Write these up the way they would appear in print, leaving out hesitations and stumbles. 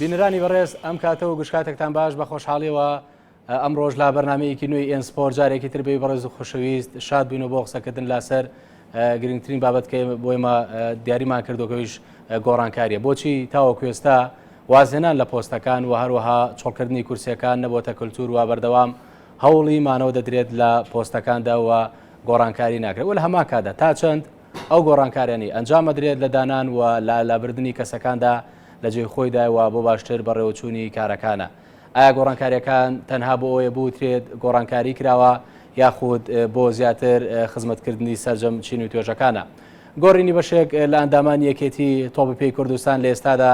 بینەرانی بەڕێز ئەم کاتە و گشت کاتێکتان باش بە خۆشحاڵیەوە ئەمڕۆژ لە بەرنمەیەکی نوێی ئێن سپۆر جارێکی تر بێ بەڕێز و خۆشەویست شاد بووینەوە بۆ قسەکردن لەسەر گرنگترین بابەت کە بۆ ئێمە دیاریمان کردوەکەویش گۆڕانکاریە بۆچی تاوەکو ئێستا وازهێنان لە پۆستەکان و هەروەها چۆڵکردنی کورسیەکان نەبۆتە کللتور و بەردەوام هەوڵی مانەوە دەدرێت لە پۆستەکاندا و گۆڕانکاری ناکرێت و لە هەمان کاتدا تا چەند ئەو گۆڕانکاریانی ئەنجام ئەدرێت لە دانان و لە لابردنی کەسەکاندا لە جێی خۆیدا و بۆ باشتر بەڕێوەچوونی کارەکانە. ئایا گۆڕانکاریەکان تەنها بۆ ئەوەیە بوترێت گۆڕانکاری کراوە یاخود بۆ زیاتر خزمەتکردنی سەرجەم چین و توێژەکانە؟ گۆڕینی بەشێک لە ئەندامانی یەکێتی تۆپی پێی کوردستان لە ئێستادا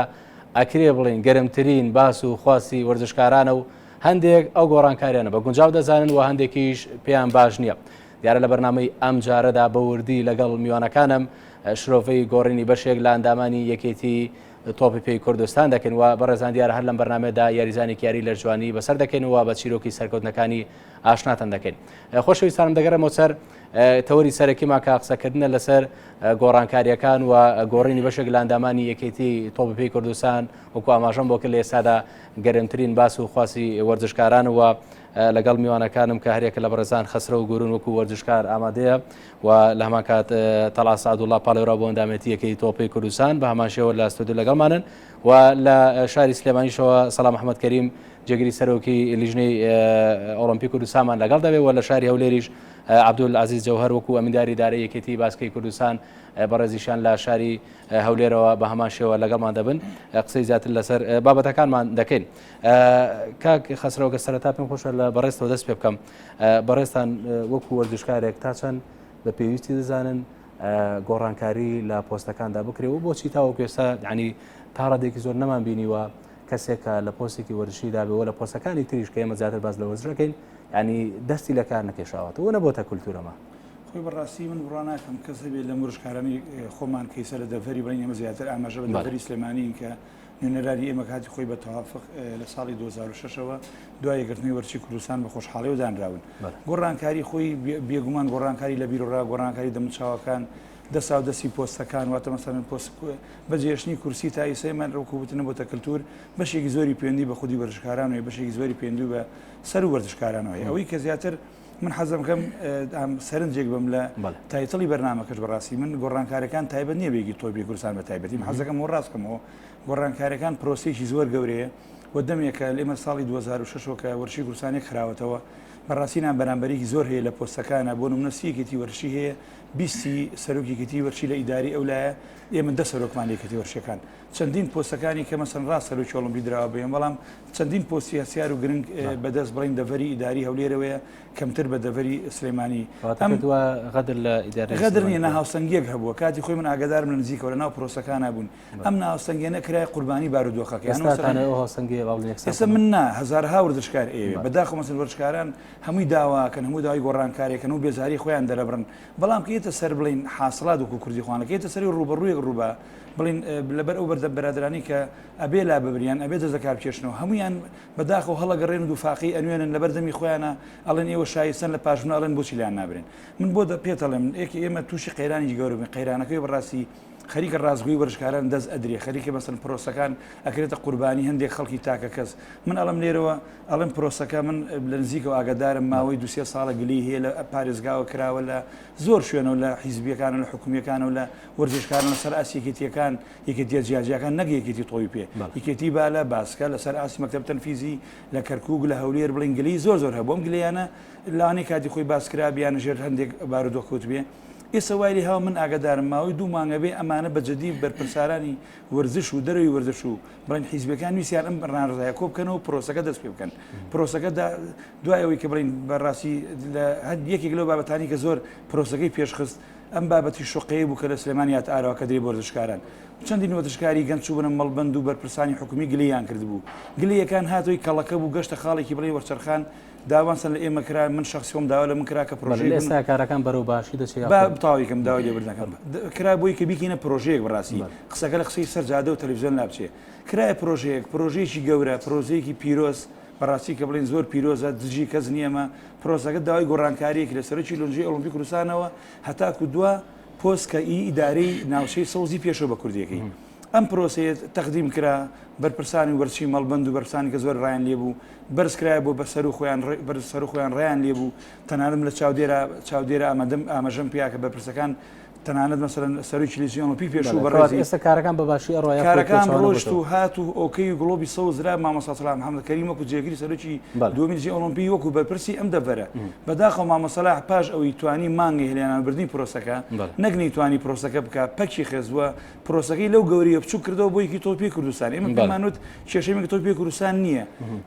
ئەکرێ بڵین گەرمترین باس و خواستی وەرزشکارانە و هەندێک ئەو گۆڕانکاریانە بە گونجاو دەزانن و هەندێکیش پێیان باش نییە. دیارە لە بەرنامەی ئەمجارەدا بە وردی لەگەڵ میوانەکانم شرۆڤەی گۆڕینی بەشێک لە ئەندامانی یەکێتی تۆپی پێی کوردستان دەکەین و بەڕێزان دیارە هەر لەم بەرنامەیەدا یاریزانێکی یاری لەرجوانی بەسەر دەکەین و بە چیرۆکی سەرکەوتنەکانی ئاشناتان دەکەین. خۆشەویستانم دەگەڕێمەوە سەر تەوەری سەرەکیمان کە قسەکردنە لەسەر گۆڕانکاریەکان و گۆڕینی بەشێک لە ئەندامانی یەکێتی تۆپی پێی کوردستان وەکو ئاماژەم بۆ کرد لە ئێستادا گەرمترین باس و خواسی وەرزشکاران و لەگەڵ میوانەکانم کە هەریەکە لە بەڕێزان خەسرەو گورون وەکو وەرزشکار ئامادەیە و لە هەمان کات تەڵا سعدوڵا پاڵێوراو بۆ ئەندامێتی یەکەی تۆپی کوردستان بە هەمان شێوە لە ستۆدیۆ لەگەڵمانن و لە شاری سلێمانیشەوە سەڵام محەممەد کەریم جێگری سەرۆکی لیژنەی ئۆڵۆمپی کوردستانمان لەگەڵ دەبێت و لە شاری هەولێریش عەبدول عەزیز جەوهەر وەکو ئەمینداری ئیدارەی یەکێتی باسکەی کوردستان بەڕێزیشان لە شاری هەولێرەوە بە هەمان شێوە لەگەڵمان دەبن قسەی زیاتر لەسەر بابەتەکانمان دەکەین. کاک خەسرەو گەر سەرەتا پێم خۆشە لە بەڕێزتەوە دەست پێ بکەم بەڕێزتان وەکو وەرزشکارێک تا چەند بە پێویستی دەزانن گۆڕانکاری لە پۆستەکاندا بکرێ و بۆچی تاوەکو ئێستا ینی تا ڕادێکی زۆر نەمان بینیوە کەسێک کە لە پۆستێکی وەرزشیدا بێ و لە پۆستەکانی تریش کە ئێمە زیاتر باس لە وەرزش دەکەین ینی دەستی لە کار نەکێشاوەتەوە نەبۆتە کولتورەمە. خۆی بەڕاستی من بڕوا ناکەم کەس هەبێت لەم وەرزشکارانەی خۆمان کە ئیستا لە دەڤەری بڵێین ئێمە زیاتر ئاماژە بە دەڤەری سلێمانین کە نوێنەرانی ئێمە کاتی خۆی بە تەوافق لە ساڵی 2006 ەوە دوای یەکگرتنەوەی وەرزشی کوردستان بە خۆشحاڵیەوە دانراون. گۆڕانکاری خۆی بێگومان گۆڕانکاری لە بیروڕا، گۆڕانکاری دەموچاوەکان، دەساو دەستی پۆستەکان، واتە مەسەلەن پۆست بەجێهێشتنی کورسی تا ئیستا ئێمە وەکو وتن بۆتە کلتور، بەشێکی زۆری پەیوەندی بە خودی وەرزشکاران هەیە، بەشێکی زۆری پەیوەندی بە سەروو وەرزشکارانەوە هەیە. ئەوەی کە زیاتر من حەزم کەم سەرنجێک بم لە title ی بەرنامەکەش بەڕاستی من گۆڕانکارەکان تایبەت نییە بێگی تۆپی کوردستان بە تایبەتی من حەزەکەم و ڕاستکەمەوە گۆڕانکارەکان پرۆسەیەکی زۆر گەورەیە و دەمێکە لێمە ساڵی 2006 کە وەرشی کوردستانێک خراوەتەوە بەڕاستی نابەرامبەرێکی زۆر هەیە لە پۆستەکانە بۆ نمونە سیەکێتی وەرشی هەیە بیستی سەرۆکێکێتی وەرشی لە ئیداری ئەو لایە ئێمە دە سەرۆکمان لە یەکێتی وەرشەکان چەندین پۆستەکانی کە مەسەن ڕاست سەرۆکی ئۆڵۆمپی دراوە بەێن بەڵام چەندین پۆستی هەستیار و گرنگ بەدەست بڵین دەڤەری ئیداری هەولێرەوەیە کەمتر بە دەڤەری سلێمانی. ئەم غەدر لە ئیدارەی غەدر نییە ناهاوسەنگیەک هەبووە کاتی خۆی من ئاگادارم لە نزیکەوە لە ناو پرۆسەکانا بوون ئەم ناهاوسەنگیە نەکرایە قوربانی بارودۆخەکە یان ئێستا تانە ئەو هاوسەنگیە با بڵێین یەکسان ئێستا من نا هەزارەها وەرزشکار ئەیەوێ بەداخەوە مەسەن وەرزشکاران هەمووی داواکەن هەموو داوای گۆڕانکاریەکەن و بێزاری خۆیان دەرەبڕن بەڵام کە یەتە سەر بڵێین حاسڵات وەکو کوردی خوانە کە یەتە سەری ڕووبەڕوویەک ڕووبا بڵێین لەبەر ئەو بەردە برادەرانی کە ئەبێ لا ببریان ئەبێ دەست لەکار بکێشنەوە هەموویان بەداخەوە هەڵەگەڕێن و دووفاقی ئەنوێنن لەبەر دەمی خۆیانە ئەڵێن ئێوە شایستەن لە پاش منە ئەڵێن بۆچی لایان نابرێن من بۆ پێت ئەڵێم یەکێ ئێمە تووشی قەیرانێکی گەورە بووین قەیرانەکەی بەڕاستی خەریکە ڕاستگۆی وەرزشکاران دەست ئەدرێ خەریکە مەسەن پرۆسەکان ئەکرێتە قوربانی هەندێک خەڵکی تاکە کەس من ئەڵم لێرەوە ئەڵێم پرۆسەکە من لە نزیکەوە ئاگادارم ماوەی دوسێ ساڵە گلی هەیە لە پارێزگاوە کراوە لە زۆر شوێنەوە لە حیزبیەکان و لە حکومیەکانەوە لە وەرزشکاران لەسەر ئاستی یەکێتیەکان یەکێتیە جیاجیاکان نەک یەکێتی تۆپی پێ یەکێتی بالە باسکە لەسەر ئاستی مەکتەب تەنفیزی لە کەرکوک لە هەولێر بڵین گلی زۆر زۆر هەبوو ئەم گلیانە لەوانەیە کاتی خۆی باس کرابیان ژێر هەندێک بارودۆخ کەوتبێ ئێستا وای لێ هاوە من ئاگادارم ماوەی دوو مانگە بێ ئەمانە بە جدی بەرپرسارانی وەرزش و دەرەوەی وەرزش و بڵێن حیزبەکان ویستیان ئەم ناڕەزایە کۆ بکەنەوە و پرۆسەکە دەست پێ بکەن پرۆسەکە دوای ئەوەی کە بڵین بەڕاستی لە هەر یەکێک لەو بابەتانی کە زۆر پرۆسەکەی پێشخست ئەم بابەتی شوقەیە بوو کە لە سلێمانی هاتە ئاراوە کە درێ بۆ وەرزشکاران. چەندین وەرزشکاری گەنج چووبنە مەڵبەند و بەرپرسانی حکومی گلەییان کردبوو. گلەییەکان هاتەوەی کەڵەکە بوو گەشتە خاڵێکی بڵێی وەرچەرخان داوان سەن لە ئێمە کرا من شەخسی خۆم داوا لە من کرا کە بەڵێ پرۆژەیەک لە بن ئێستا کارەکان بەرەو باشی دەچێت با یاخود؟ تەواوی کەم داوای لێبوردن ئەکەم. کرا بۆی کە بیکەینە پرۆژەیەک بەڕاستی بەڵێ. قسەکە لە قسەی سەر جادە و تەلەفزیۆن لابچێ. کرایە پرۆژەیەک، پرۆژەیەکی گەورە، پرۆژەیەکی پیرۆز، بەڕاستی کە بڵێین زۆر پیرۆزە، دژی کەس نییە ئەمە، پرۆسەکە داوای گۆڕانکارییەکی لە سەرۆکی لۆنجەی ئۆڵۆمپی کوردستانەوە هەتاکو دوا پۆست کە ئی ئیدارەی ناوچەی سەوزی پێشەوە بە کوردیەکەی. ئەم پرۆسەیە تەقدیم کرا بەرپرسانی وەرزشی مەڵبەند و بەرپرسانی کە زۆر ڕایان لێبوو بەرز کرایە بۆ بە سەرو خۆیان بەرز سەرو خۆیان ڕایان لێبوو تەنانەت لە چاودێرا چاودێرا ئامادەم ئاماژەم پیا کە بەرپرسەکان تەنانەت مەسەلەن سەرۆکی لیژنەی ئۆڵۆمپی پێشوو بەڕێزی ئێستا کارەکان بە باشی ئەڕوا یاخود کارەکان پێچەوانە ڕۆشت بۆتەوە؟ و هات و okay و گڵۆپی سەوز درا مامۆستا سەلاح محەمەد کەریم وەکو جێگری سەرۆکی دووەمی لیژنەی ئۆڵۆمپی وەکو بەرپرسی ئەم دەڤەرە بەداخەوە مامۆستا سەلاح پاش ئەوەی توانی مانگی هەلێنانبردنی پرۆسەکە نەک نەیتوانی پرۆسەکە بکا پەکی خست و پرۆسەکەی لەو گەورەیە بچوک کردەوە بۆ یەکی تۆپی کوردستان ئێمە پێمان وت کێشەی مەگە تۆپی کوردستان نییە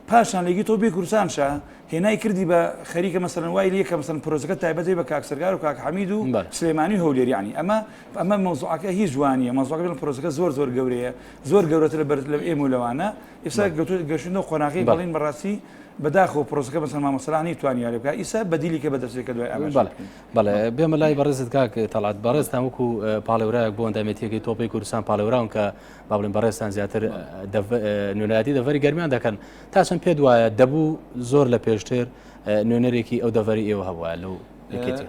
پاشان لە یەکی تۆپی کوردستان شا هێنای کردی بە خەریکە مەسەلەن وای لێ کە مەسەلەن پرۆسەکە تایبەت بێ بە کاک سەرکار و کاک حەمید و سلێمانی و هەولێر یانی ئەمە ئەمە مەوزوعەکە هیچ وانییە مەوزوعەکە بڵێن پرۆسەکە زۆر زۆر گەورەیە زۆر گەورەترە بەر لە ئێمە و لەوانە ئێستا گەشتنەوە قۆناغی بەڵین بەڕاستی بەداخەوە پرۆسەکە مەسەلەن مامۆستا سەلاح نەیتوانی یاری بکات ئیسا بەدیلی کە بەدەستێ کە دوای ئاماژە بەڵێ بەڵێ بێمە لای بەڕێزت کاک تەڵعەت بەڕێزتان وەکو پاڵێوراوێک بۆ ئەندامێتیەکەی تۆپی کوردستان پاڵێوراون کە با بڵێن بەڕێزتان زیاتر نوێنەرایەتی دەڤەری گەرمیان دەکەن تا چەند پێت وایە دەبوو زۆر لە پێشتر نوێنەرێکی ئەو دەڤەری ئێوە هەبوایە لەو یەکێتیە؟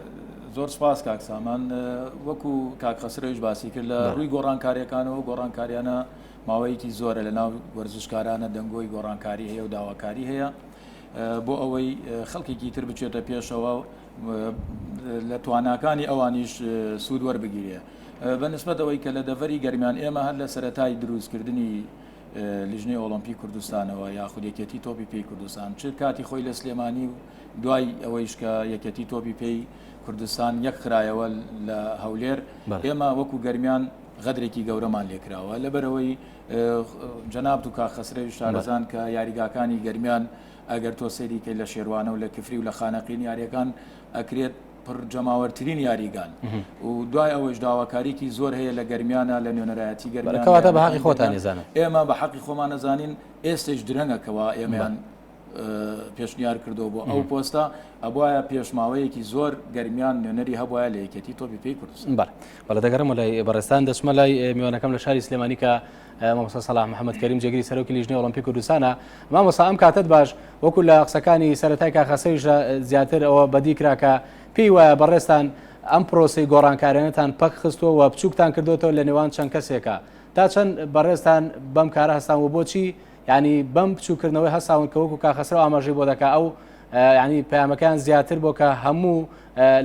زۆر سپاس کاک سامان وەکو کاک خەسرەویش باسی کرد لە ڕووی گۆڕانکاریەکانەوە گۆڕانکاریانە ماوەیەکی زۆرە لە ناو وەرزشکارانە دەنگۆی گۆڕانکاری هەیە و داواکاری هەیە بۆ ئەوەی خەڵکێکی تر بچێتە پێشەوە لە تواناکانی ئەوانیش سوود وەربگیرێ بە نسبەت ئەوەی کە لە دەڤەری گەرمیان ئێمە هەر لە سەرەتای دروستکردنی لیژنەی ئۆڵۆمپی کوردستانەوە یاخود یەکێتی تۆپی پێی کوردستان چ کاتی خۆی لە سلێمانی و دوای ئەوەیش کە یەکێتی تۆپی پێی کوردستان یەک خرایەوە لە هەولێر ئێمە وەکو گەرمیان غەدرێکی گەورەمان لێکراوە لەبەرەوەی جەنابت و کاک خەسرەوی شارەزان کە یاریگاکانی گەرمیان ئەگەر تۆ سەیری کەی لە شێروانە و لە کفری و لە خانەقین یاریەکان ئەکرێت پڕ جەماوەرترین یاریگان و دوای ئەوەیش داواکاریکی زۆر هەیە لە گەرمیانە لە نوێنەرایەتی گەرمیان کەواتە بە حەقی خۆتان ئەزانن ئێمە بە حەقی خۆمان ئەزانین ئێستەیش درەنگە کەوا ئێمەیان پێشنیار کردەوە بۆ ئەو پۆستە ئەبواە پێشماوەیەکی زۆر گەرمیان نوێنەری هەبواە لە یەکێتی تۆپی پێی کوردستان بەڵێ بەڵێ دەگەڕێمەوە لای بەڕێزتان دەچمە لای میوانەکەم لە شاری سلێمانی کە مامۆستا سەلاح محەممەد کەریم جێگری سەرۆکی لیژنەی ئۆڵۆمپی کوردستانە مامۆستا ئەم کاتت باش وەکو لە قسەکانی سەرەتای کاخەسەویش زیاتر ئەوە بەدی کرا کە پێی وایە بەڕێزتان ئەم پرۆسەی گۆڕانکاریانەتان پەک خستووە و بچووکتان کردوێتەوە لە نێوان چەند کەسێکە تا چەند بەڕێزتان بەم کارە هەستان و بۆچی ینی بەم بچووکردنەوەی هەستاون کە وەکو کاخەسرەوە ئاماژەی بۆ دەکا ئەو ینی پەیامەکان زیاتر بۆ کە هەموو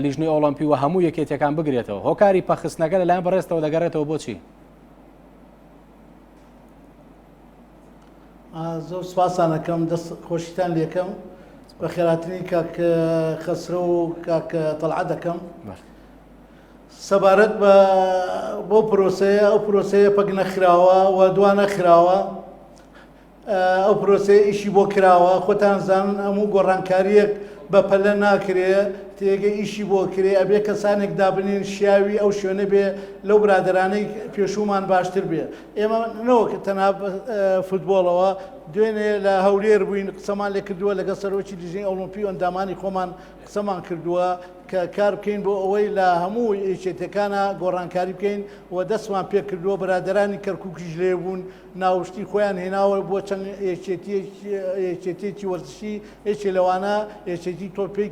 لیژنەی ئۆڵۆمپی و هەموو یەکێتیەکان بگرێتەوە هۆکاری پەخستنەکە لەلایەن بەڕێزتەوە دەگەڕێتەوە بۆچی؟ زۆر سپاستان ئەکەم دەست خۆشیتان لێکەم بە خێراتنی کاک خەسرە و کاک تەڵعە دەکەم سەبارەت بە بۆ پرۆسەیە ئەو پرۆسەیە پەک نەخراوە و دوا نەخراوە ئەو پرۆسەیە ئیشی بۆ کراوە، خۆتان زانن هەموو گۆڕانکارییەک بە پەلە ناکرێ، تێگە ئیشی بۆ کرێ، ئەبێ کەسانێک دابنێن شیاوی ئەو شوێنە بێ، لەو برادەرانەی پێشوومان باشتر بێ. ئێمە نەوەک تەنها فوتبۆڵەوە، دوێنێ لە هەولێر بووین قسەمان لێ کردووە لەگەڵ سەرۆکی لیژنەی ئۆڵۆمپی و ئەندامانی خۆمان قسەمان کردووە کە کار بکەین بۆ ئەوەی لە هەموو یەکێتیەکانا گۆڕانکاری بکەین و دەستمان پێکردووە، برادەرانی کەرکوکیش لێ بوون، ناوشتی خۆیان هێناوە بۆ چەند یەکێتیەکی وەرزشی، یەکێ لەوانە یەکێتی تۆپی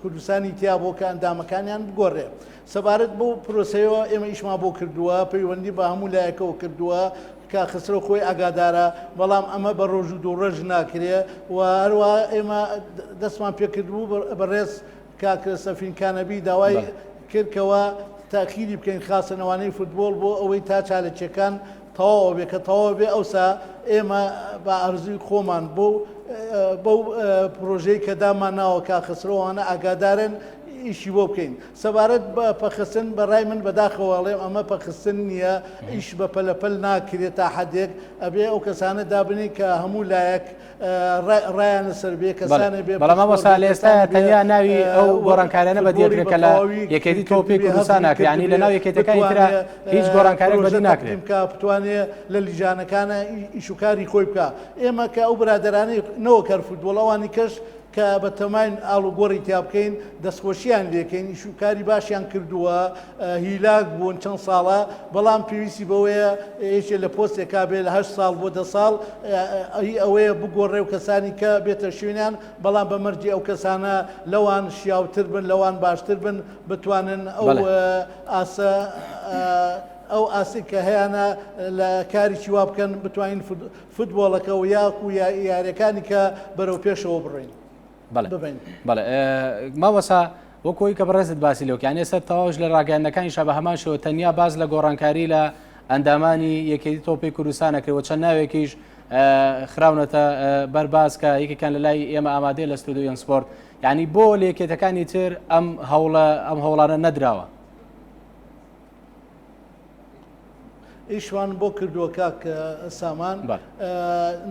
کوردستانی تیا بووە کە ئەندامەکانیان بگۆڕێ. سەبارەت بەو پرۆسەیەوە ئێمە ئیشمان بۆ کردووە، پەیوەندی بە هەموو لایەکەوە کردووە، کاک خەسرەو خۆی ئاگادارە، بەڵام ئەمە بە ڕۆژ و دوو ڕۆژ ناکرێ و هەروەها ئێمە دەستمان پێکردبوو بەڕێز کاک سەفین کانەبی داوای کرد کەوا تاخیری بکەین خاصە نەوانەی فوتبۆڵ بۆ ئەوەی تا چالەکیەکان تەواو بێ کە تەواو بێ ئەوسا ئێمە بە ئارزوی خۆمان بۆ بەو پرۆژەی کە دامان ناوە کاک خەسرەوانە ئاگادارن ئیشی بۆ بکەین سەبارەت بە پەخستن بەڕای من بەداخەوە ئەڵێم ئەمە پەخستن نییە ئیش بە پەلەپەل ناکرێت تا حدێک ئەبێ ئەو کەسانە دابنین کە هەموو لایەک ڕایان لەسەر بێ کەسانێ بێ بەڵام مامۆستا لە ئێستا تەنیا ناوی ئەو گۆڕانکاریانە بەدی ئەکرێت کە لە یەکێتی تۆپی کوردستان ناکرێت یانی لە ناو یەکێتەکانی ترا هیچ گۆڕانکاریەک بەدی ناکرێت بکا بتوانێ لە لیژانەکانە ئیشوکاری خۆی بکا ئێمە کە ئەو برادەرانەی نەوەک هەر فوتبۆڵ ئەوانی کەش کە بە تەماین ئاڵوگۆڕی تیا بکەین دەستخۆشیان لێکەین ئیش و کاری باشیان کردووە هیلاک بوون چەند ساڵە بەڵام پێویستی بەوەیە یەکێ لە پۆستێکا بێ لە هەشت ساڵ بۆ دە ساڵ هی ئەوەیە بگۆڕێ و کەسانی کە بێتە شوێنیان بەڵام بە مەرجی ئەو کەسانە لەوان شیاوتر بن لەوان باشتر بن بتوانن ئەو ئاسە. ئەو ئاستەی کە هەیانە لە کاریی وا بکەن بتوانین فتبۆڵەکە و یاکو یاریەکانی کە بەرەو پێشەوە بڕین. بەڵێ بەڵێ مامۆسا وەکۆی کە بەڕێزت باسی لەوکیان ئێستا تەواوش لە ڕاگەیاندنەکانی شا بە هەمان شێوە تەنیا باز لە گۆڕانکاری لە ئەندامانی یەکێتی تۆپی کوردستان ئەکرێ و چەند ناوێکیش خراونەتە بەر باس کە یەکێکان لە لای ئێمە ئامادەیە لە ستۆدیۆی ئێن سپۆرت یعنی بۆ لە یەکێتەکانی تر ئەم هەوڵە ئەم هەوڵانە نەدراوە. ئیشمان بۆ کردووە کاک سامان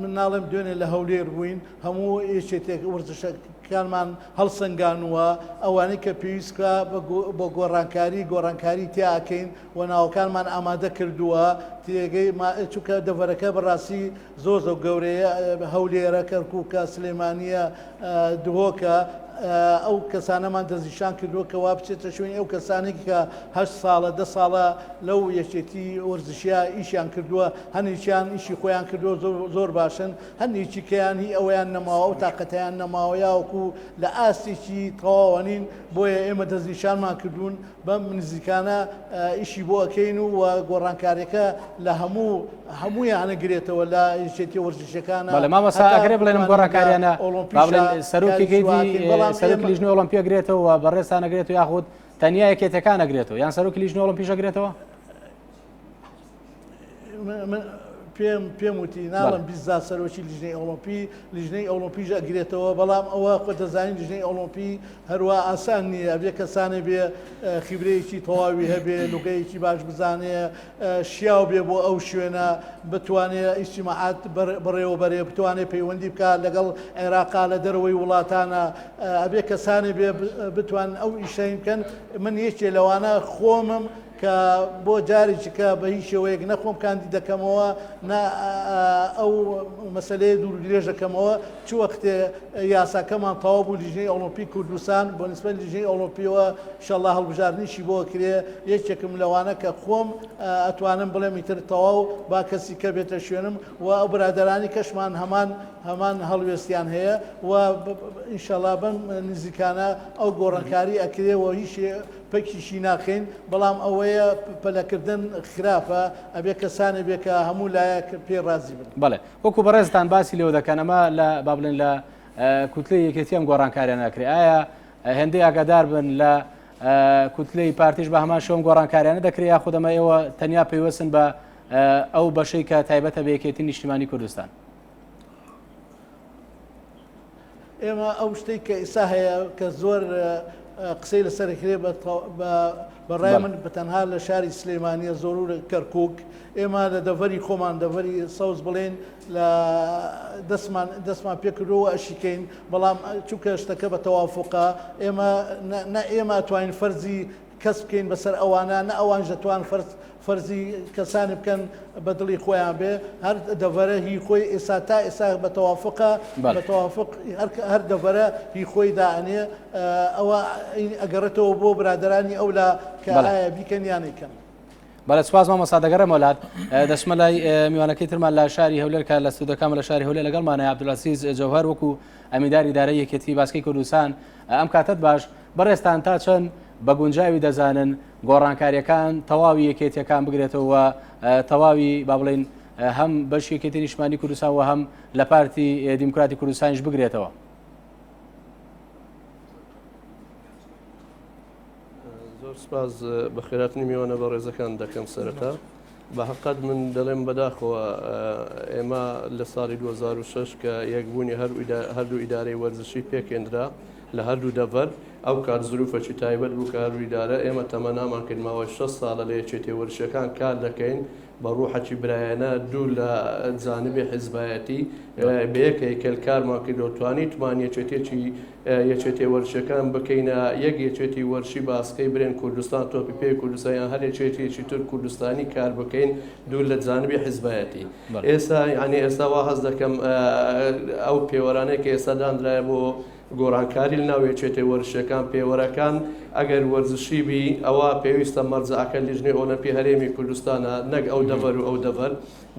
من ناڵێم دوێنێ لە هەولێر بووین هەموو یەکێتێک وەرزشەکانمان هەڵسەنگانووە ئەوانەی کە پێویستکە بۆ گۆڕانکاری گۆڕانکاری تیاکەین و ناوەکانمان ئامادە کردووە تێگەی چونکە دەڤەرەکە بەڕاستی زۆر زۆر گەورەیە هەولێرە کەرکووکە سلێمانیە دهۆکە ئەو کەسانەمان دەستنیشان کردووە کە وا بچێتە شوێنی ئەو کەسانێک کە هە ساڵە دە ساڵە لەو یەکێتی وەرزشیا ئیشیان کردووە هەنێکیان ئیشی خۆیان کردووە زۆر باشن هەندێکی کەیان هی ئەوەیان نەماوە ئەو تاقەتیان نەماوە یاوەکو لە ئاستێکی تەواوەنین بۆیە ئێمە دەستنیشانمان کردوون بەم نزیکانە ئیشی بۆ ئەکەین و گۆڕانکاریەکە لە هەموو هەموویانە گرێتەوە لە یەکێتی وەرزشەکانە. بەڵێ مامۆستا ئەگەرێ بڵێن ئەم گۆڕانکاریانە با بڵێن سەرۆکی سەرۆکی لیژنەی ئۆڵۆمپی ئەگرێتەوە و بەڕێزتان ئەگرێتەوە یاخود تەنیا یەکێتەکان ئەگرێتەوە یان سەرۆکی لیژنەی ئۆڵۆمپیش ئەگرێتەوە؟ پێم پێم وتی ناڵم بیزا سەرۆکی لیژنەی ئۆڵۆمپی لیژنەی ئۆڵۆمپیش ئەگرێتەوە بەڵام ئەوە خۆ دەزانین لیژنەی ئۆڵۆمپی هەروە ئاسان نییە ئەبێ کەسانێ بێ خیبرەیەکی تەواوی هەبێ لوگەیەکی باش بزانێ شیاو بێ بۆ ئەو شوێنە بتوانێ ئیجتیماعات بەڕێوە بەرێ بتوانێ پەیوەندی بکات لەگەڵ عێراقا لە دەرەوەی وڵاتانە ئەبێ کەسانێ بێ بتوان ئەو ئیشەین بکەن من یەکێ لەوانە خۆمم کە بۆ جارێکی کە بە هیچ شێوەیەک نە خۆم کاندید دەکەمەوە نە ئەو مەسەلەیە دوور و درێژ دەکەمەوە چ وەختێ یاساکەمان تەواو بوو لیژنەی ئۆڵۆمپی کوردستان بۆ نسبەت لیژنەی ئۆڵۆمپیەوە ئیشەڵا هەڵبژاردنیشی بۆ کرێ یەکێکم لەوانە کە خۆم ئەتوانم بڵێم ئیتر تەواو با کەسی کە بێتە شوێنم و ئەو برادەرانی کەشمان هەمان هەمان هەڵوێستیان هەیە و ئینشەڵا بەم نزیکانە ئەو گۆڕانکاری ئەکرێ و هیچ پەکیشی ناخەین، بەڵام ئەوەیە پەلەکردن خراپە، ئەبێ کەسانێ بێ کە هەموو لایەک پێی ڕازی بن. بەڵێ وەکو بەڕێزتان باسی لێوە دەکەن ئەمە لە با بڵێن لە کوتلەی یەکێتی ئەم گۆڕانکاریانە ئەکرێ ئایا هێندەی ئاگادار بن لە کوتلەی پارتیش بە هەمان شێوە ئەم گۆڕانکاریانە دەکرێ یاخود ئەمە ئێوە تەنیا پەیوەستن بە ئەو بەشەی کە تایبەتە بە یەکێتی نیشتیمانی کوردستان؟ ئێمە ئەو شتەی کە ئیسا هەیە کە زۆر قسەی لەسەر کرێ بە ڕای من بە تەنها لە شاری سلێمانیە زۆر و کەرکک ئێمە لە دەڤەری خۆمان دەڤەری سەوز بڵێن لە دەستمان دەستمان پێکردەوە ئەشیکەین بەڵام چونکە شتەکە بە تەوافقە ئێمە نە ئێمە توانین فەرزی کەس بکەین بەسەر ئەوانە نە ئەوانیش دەتوان فەرز فەرزی کەسانی بکەن بە دڵی خۆیان بێ هەر دەڤەرە هی خۆی ئێستا تا ئێستا بە تەوافقە بە تەوافق هەر دەڤەرە هی خۆی دائەنێ ئەوە ئەگەڕێتەوە بۆ برادەرانی ئەولا کە ئایا بیکەن یان نەیکەن. بەڵێ سوپاس مامۆستا دەگەڕێمەوە لات دەچمە لای میوانەکەی ترمان لە شاری هەولێر کە لە ستودیۆکەمە لە شاری هەولێر لەگەڵمانە عەبدولعەزیز جەوهەر وەکو ئەمینداری ئیدارەی یەکێتی باسکەی کوردستان ئەم کاتەت باش بەڕێزتان تا چەند بە گونجاوی دەزانن گۆڕانکاریەکان تەواوی یەکێتیەکان بگرێتەوە و تەواوی با بڵێین هەم بەش یەکێتی نیشتمانی کوردستان و هەم لە پارتی دیموکراتی کوردستانیش بگرێتەوە؟ زۆر سپاس بەخێراتنی میوانە بەڕێزەکان دەکەم سەرەتا بە هەقەت من دەڵێم بەداخەوە ئێمە لە ساڵی 2006 کە یەکبوونی هەردوو ئیدارەی وەرزشی پێکێنرا لە هەردوو دەڤەر ئەو کات زروفەکی تایبەت بوو کە هەردوو ئیدارە ئێمە تەمەنامان کرد ماوەی 6 ساڵە لە یەکێتی وەرزشیەکان کار دەکەین بە ڕوحەکی برایانە دوور لە جانبی حیزبایەتی بە یەک هەیکەل کارمان کردو توانیتمان یەکێتیەکی یەکێتیە وەرزشیەکان بکەینە یەک یەکێتی وەرزشی باسکەی برێن کوردستان تۆپی پێی کوردستان یان هەر یەکێتیەکی تر کوردستانی کار بکەین دوور لە جانبی حیزبایەتی ئێستا یعنی ئێستا وا هەست دەکەم ئەو پێوەرانەی کە ئێستا دانرایە بۆ. گۆڕانکاری لە ناو یەکێتیە وەرزشیەکان پێوەرەکان ئەگەر وەرزشی بی ئەوا پێویستە مەرجەعەکە لیژنەی ئۆلەمپی هەرێمی کوردستانە نەک ئەو دەڤەر و ئەو دەڤەر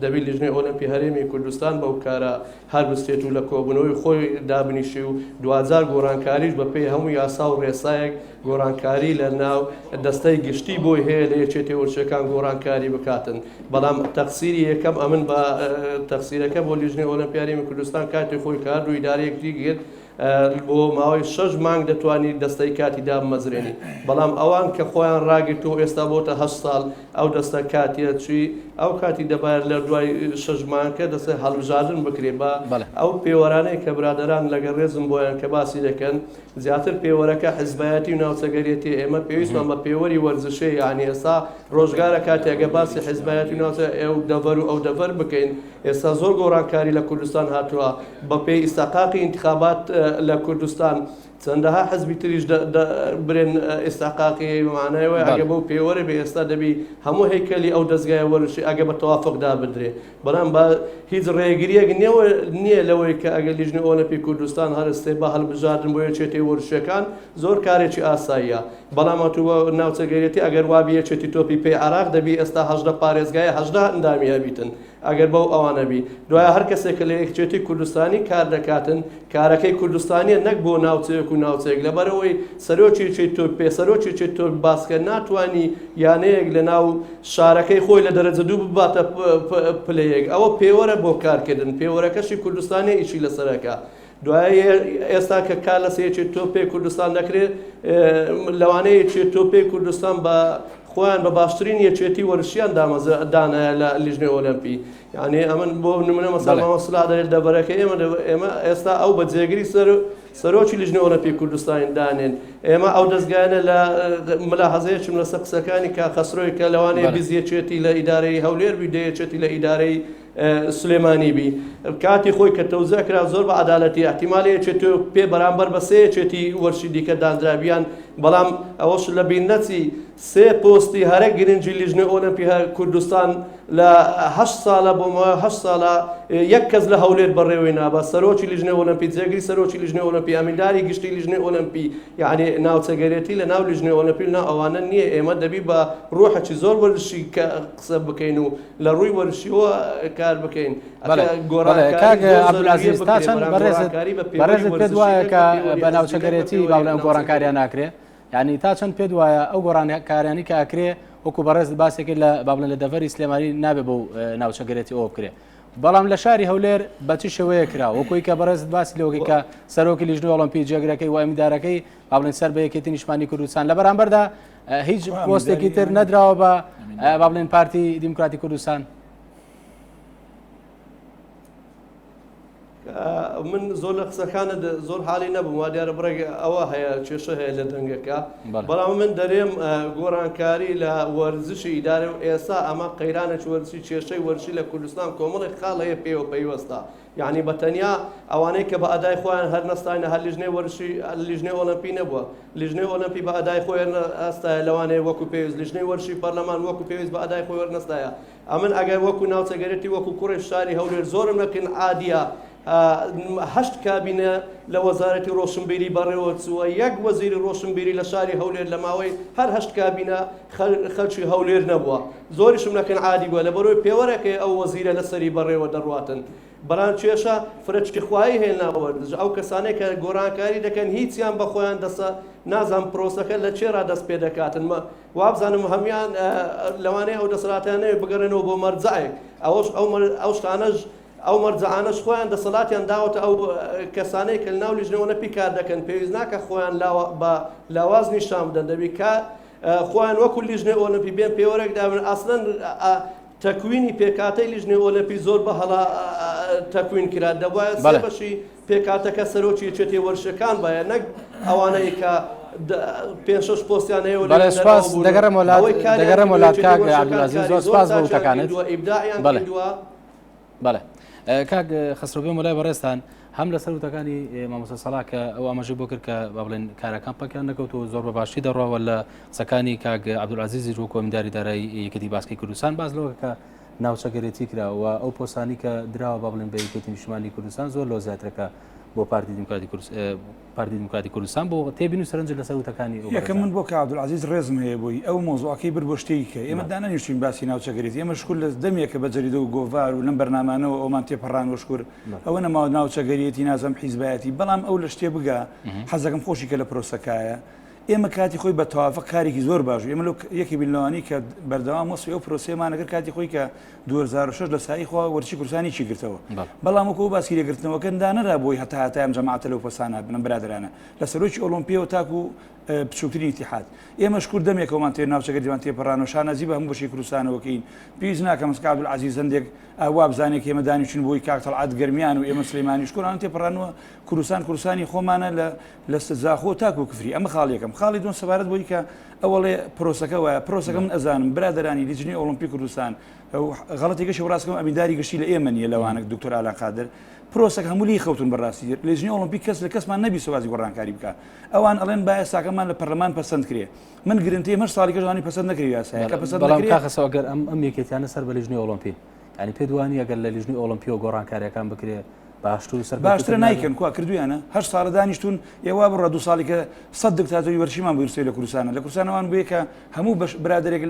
دەبی لیژنەی ئۆلەمپی هەرێمی کوردستان بەو کارە هەربستێت و لە کۆبوونەوەی خۆی دابنیشی و دواجار گۆڕانکاریش بە پێی هەموو یاسا و ڕێسایەک گۆڕانکاری لە ناو دەستەی گشتی بۆی هەیە لە یەکێتی وەرزشیەکان گۆڕانکاری بکاتن بەڵام تەقسیری یەکەم ئەمن بە تەقسیرەکە بۆ لیژنەی ئۆلەمپی هەرێمی کوردستان کاتی خۆی کە هەردوو ئیدارە یەکتری گرت بۆ ماوەی شەش مانگ دەتوانی دەستەی کاتی دابمەزرێنی بەڵام ئەوان کە خۆیان ڕاگرت و ئێستا بۆتە هە ساڵ ئەو دەستە کاتیە چی ئەو کاتی دەبایە لە دوای شەش مانگکە دەستە هەڵبژاردن بکرێ بە ئەو پێوەرانەی کە برادەران لەگەڵ ڕێزم بۆیان کە باسی دەکەن زیاتر پێوەرەکە حزبایەتی و ناوچەگەرێتی ئێمە پێویستمان بە پێوەری وەرزشی یعنی ئێستا ڕۆژگارە کاتێک ئەگە باسی حزبایەتی و ناوچە ئەو دەڤەر و ئەو دەڤەر بکەین ئێستا زۆر گۆڕانکاری لە کوردستان هاتووە بە پێی ئیستحقاقی ئینتخابات لە کوردستان چەندەها حزبی تریش برێن ئیستحقاقی معنای وایە ئەگە بەو پێوەرە بێ ئێستا دەبی هەموو هەیکەلی ئەو دەزگایە وەرزشی ئەگە بە تەوافق دابدرێ بەڵام با هیچ ڕێگریەک نییە نییە لەوەی کە ئەگەر لیژنەی ئۆلەمپی کوردستان هەرستێ بە هەڵبژاردن بۆ یەکێتی وەرزشیەکان زۆر کارێکی ئاساییە بەڵام ئەتوو بە ناوچەگەرێتی ئەگەر وابی یەکێتی تۆپی پێی عێراق دەبی ئێستا 18 پارێزگای 18 ئەندامی هەبیتن ئەگەر بەو ئەوانە بی دوایە هەر کەسێک کە لە یەکێتی کوردستانی کار دەکاتن کارەکەی کوردستانیە نەک بۆ ناوچەیەک و ناوچەیەک لەبەرئەوەی سەرۆکی یەکێتی تۆپی پێ سەرۆکی یەکێتی تۆپی باسکە ناتوانی یانەیەک لە ناو شارەکەی خۆی لە دەرەجە دوو بباتە پلە یەک ئەوە پێوەرە بۆ کارکردن پێوەرەکەشی کوردستانیە ئیشی لەسەرەکە دوای ئێستا کە کار لەسەر یەکێتی تۆپی پێی کوردستان دەکرێت لەوانەیە یەکێتی تۆپی پێی کوردستان بە خۆیان بە باشترین یەکێتی وەرزشیان دانایە لە لیژنەی ئۆلەمپی یعنی ئەمن بۆ نمونە مەسەلەن مامۆستا سڵاح دەڵێت دەڤەرەکە ئێمە ئێمە ئێستا ئەو بە جێگری سەر سەرۆکی لیژنەی ئۆلەمپی کوردستان دانێن ئێمە ئەو دەزگایانە لە ملاحەزەیەکم لەسەر قسەکانی کاک خەسرۆی کە لەوانەیە بیست یەکێتی لە ئیدارەی هەولێر بی دە یەکێتی لە ئیدارەی سلێمانی بی کاتی خۆی کە تەوزیع کرا زۆر بە عەدالەتی احتیمالی یەکێتی پێ بەرامبەر بە سێ یەکێتی وەرشی دیکە دانرابیان بەڵام ئەوەش لە بیر نەچی سێ پۆستی هەرە گرنگی لیژنەی ئۆلەمپی کوردستان لە هەشت ساڵە بۆ ماوەی هەشت ساڵە یەک کەس لە هەولێر بەڕێوەی نابا سەرۆکی لیژنەی ئۆلەمپی جێگری سەرۆکی لیژنەی ئۆلەمپی ئەمینداری گشتی لیژنەی ئۆلەمپی یعنی ناوچەگەرێتی لە ناو لیژنەی ئۆلەمپی و ناو ئەوانە نییە ئێمە دەبی بە ڕۆحێکی زۆر وەرزشی کە قسە بکەین و لە ڕووی وەرزشیەوە کار بکەین کاک عەبدولعەزیز تا چەند بەڕێزت بەڕێزت پێت وایە کە بە ناوچەگەرێتی با بڵێم گۆڕانکاریان ناکرێ یعنی تا چەند پێت وایە ئەو گۆڕانکاریانی کە ئەکرێ وەکو بەڕێزت باسێکی لە با بڵێن لە دەڤەری سلێمانی نابێ بۆ ناوچەگەرێتی ئەوە بکرێ بەڵام لە شاری هەولێر بە چ شێوەیە کرا وەکوی کە بەڕێزت باسی لەوەکەی کە سەرۆکی لیژنەی ئۆڵۆمپی جێگرەکەی و ئەمیندارەکەی با بڵێن سەر بە یەکێتی نیشتمانی کوردستان لە بەرامبەردا هیچ پۆستێکی تر نەدراوە بە با بڵێن پارتی دیموکراتی کوردستان. من زۆر لە قسەکانت زۆر حالی نەبووم وا دیارە بڕێک ئەوە هەیە کێشە هەیە لە دەنگەکە بەڵام من دەرێم گۆڕانکاری لە وەرزشی ئیدارە و ئێستا ئەمە قەیرانێکی وەرزشی کێشەی وەرزشی لە کوردستان کۆمەڵێک خاڵ هەیە پێوە پەیوەستە یعنی بە تەنیا ئەوانەی کە بە ئەدای خۆیان هەر نەستاینە هەر لیژنەی وەرزشی لیژنەی ئۆلەمپی نەبووە لیژنەی ئۆلەمپی بە ئەدای خۆی هەستایە لەوانەیە وەکو پێویست لیژنەی وەرزشی پەرلەمان وەکو پێویست بە ئەدای خۆی وەرنەستایە ئەمن ئەگەر وەکو ناوچەگەرێتی وەکو کوڕی شاری هەولێر زۆرم نەکن عادیە هەشت کابینە لە وەزارەتی ڕۆشنبیری بەڕێوە چووە یەک وەزیری ڕۆشنبیری لە شاری هەولێر لە ماوەی هەر هەشت کابینە خەلکی هەولێر نەبووە زۆریشم نەکەن عادی بووە لەبەرەوەی پێوەرەکەی ئەو وەزیرە لەسەری بەڕێوە دەڕواتن بەڵام کێشە فرەچکی خوایی هەیە ناو وەرزش ئەو کەسانەی کە گۆڕانکاری دەکەن هیچیان بە خۆیان دەسە نازان پرۆسەکە لە چێرا دەست پێ دەکاتن وابزانم هەموان لەوانەیە ئەو دەسەڵاتیان نەوێت بگەڕێنەوە بۆ مەرجەعێک ئەوەش ئەو ئەو شتانەش ئەو مەرجەعانەش خۆیان دەسەڵاتیان داوەتە ئەو کەسانەی کە لەناو لیژنەوە نەپی کار دەکەن پێویست ناکە خۆیان بە لاواز نیشان بدەن دەبی کە خۆیان وەکو لیژنەی ئۆلمپی بێن پێوەرێک دابن ئەسلەن تەکوینی پێکهاتەی لیژنەی ئۆلەمپی زۆر بە هەڵە تەکوین کرا دەبوایە سێ بەشی پێکهاتەکە سەرۆکی یەکێتی وەرزشەکان بایە نەک ئەوانەی کە پێ شەش پۆستیان هەیە و بەڵێ سوپاس دەگەڕێمەوە لات دەگەڕێمەوە لات کاک عەبدولعەزیز زۆر سوپاس بۆ وتەکانت بەڵێ بەڵێ کاک خەسرۆ بێمە لای بەڕێزتان هەم لەسەر وتەکانی مامۆستا سەڵا کە ئەو ئاماژەی بۆ کرد کە با بڵێن کارەکان پەکیان نەکەوت و زۆر بە باشی دەڕواوە لە قسەکانی کاک عەبدولعەزیزیش وەکو ئەمینداری دارایی یەکێتی باسکی کوردستان باس لەوە کە ناوچەگەرێتی کرا و ئەو پۆستانی کە دراوە با بڵێن بە یەکێتی نیشتمانی کوردستان زۆر لەوە زیاترە کە بۆ پارتی دیموکراتی پارتی دیموکراتی کوردستان بۆ تێبین و سەرنج لەسەر وتەکانی ئەو یەکەم من بۆ کاک عەبدولعەزیز ڕێزم هەیە بۆی ئەو مەوزوعەکەی برد بۆ شتێکی کە ئێمە دانەنیشتوین باسی ناوچەگەریت ئێمە شکور لە دەمێکە بە جەریدە و گۆڤار و لەم بەرنامانەوە ئەومان تێپەڕان شکور ئەوە نەماوە ناوچەگەریەتی نازم حیزبایەتی بەڵام ئەو لە شتێ بگا حەزەکەم خۆشی کە لە پرۆسەکایە ئێمە کاتی خۆی بە تەوافق کارێکی زۆر باش ئێمە لەو یەکی بین لەوانی کە بەردەوام وەسفی ئەو پرۆسەیەمان ئەکرد کاتی خۆی کە 2006 لە سایی خوا وەرزشی کوردستانی چی گرتەوە بەڵام وەکو ئەو باسی لێگرتنەوەکە دانەرا بۆی هەتا هەتا ئەم جەماعەتە لەو پۆستانە بن ئەم برادەرانە لە سەرۆکی ئۆڵۆمپیەوە تاکو بچووکترین ئیتیحاد ئێمەش کورد دەمێکەوەمان تێ ناوچەگەریمان تێپەڕانەوە شانازی بە هەموو بەشی کوردستانەوە کەین پێویست ناکەم مەسکا عەبدولعەزیز هەندێک وا بزانێت کە ئێمە دانیشتین بۆی کاک تەڵعەت گەرمیان و ئێمە سلێمانیش کوران تێپەڕانەوە کوردستان کوردستانی خۆمانە لە لە زاخۆ تاکو کفری ئەمە خاڵی یەکەم خاڵی دووەم سەبارەت بۆی کە ئەوەڵێ پرۆسەکە وایە پرۆسەکە من ئەزانم برادەرانی لیجنەی ئۆڵۆمپی کوردستان غەڵەتێکەشی ڕاستکەم ئەمینداری گشتی لە ئێمە نییە لەوانەک دکتۆر ئالان قادر پرۆسەکە هەموو لی خەوتون بەڕاستی لیژنەی ئۆڵۆمپی کەس لە کەسمان نەبی سوازی گۆڕانکاری بکە ئەوان ئەڵێن با یاساکەمان لە پەرلەمان پەسەند کرێ من گرنتی هەر ساڵی کەژانی پەسەند نەکرێ یاسایەکە پەسەند بەڵام کاخەسەوە گەر ئەم ئەم یەکێتیانە سەر بە لیژنەی ئۆڵۆمپین یانی پێت وانییە گەر لە لیژنەی ئۆڵۆمپیەوە گۆڕانکاریەکان بکرێ باشتر و سەرکەوتووتر باشترە نابێت؟ نایکەن کوا کردویانە هەشت ساڵە دانیشتون ئێ وا بڕا دوو ساڵی کە سەد دکتاتۆری وەرشیمان بۆ دروستەوە لە کوردستانە لە کوردستان ئەوان بوویە کە هەموو بەش برادەرێک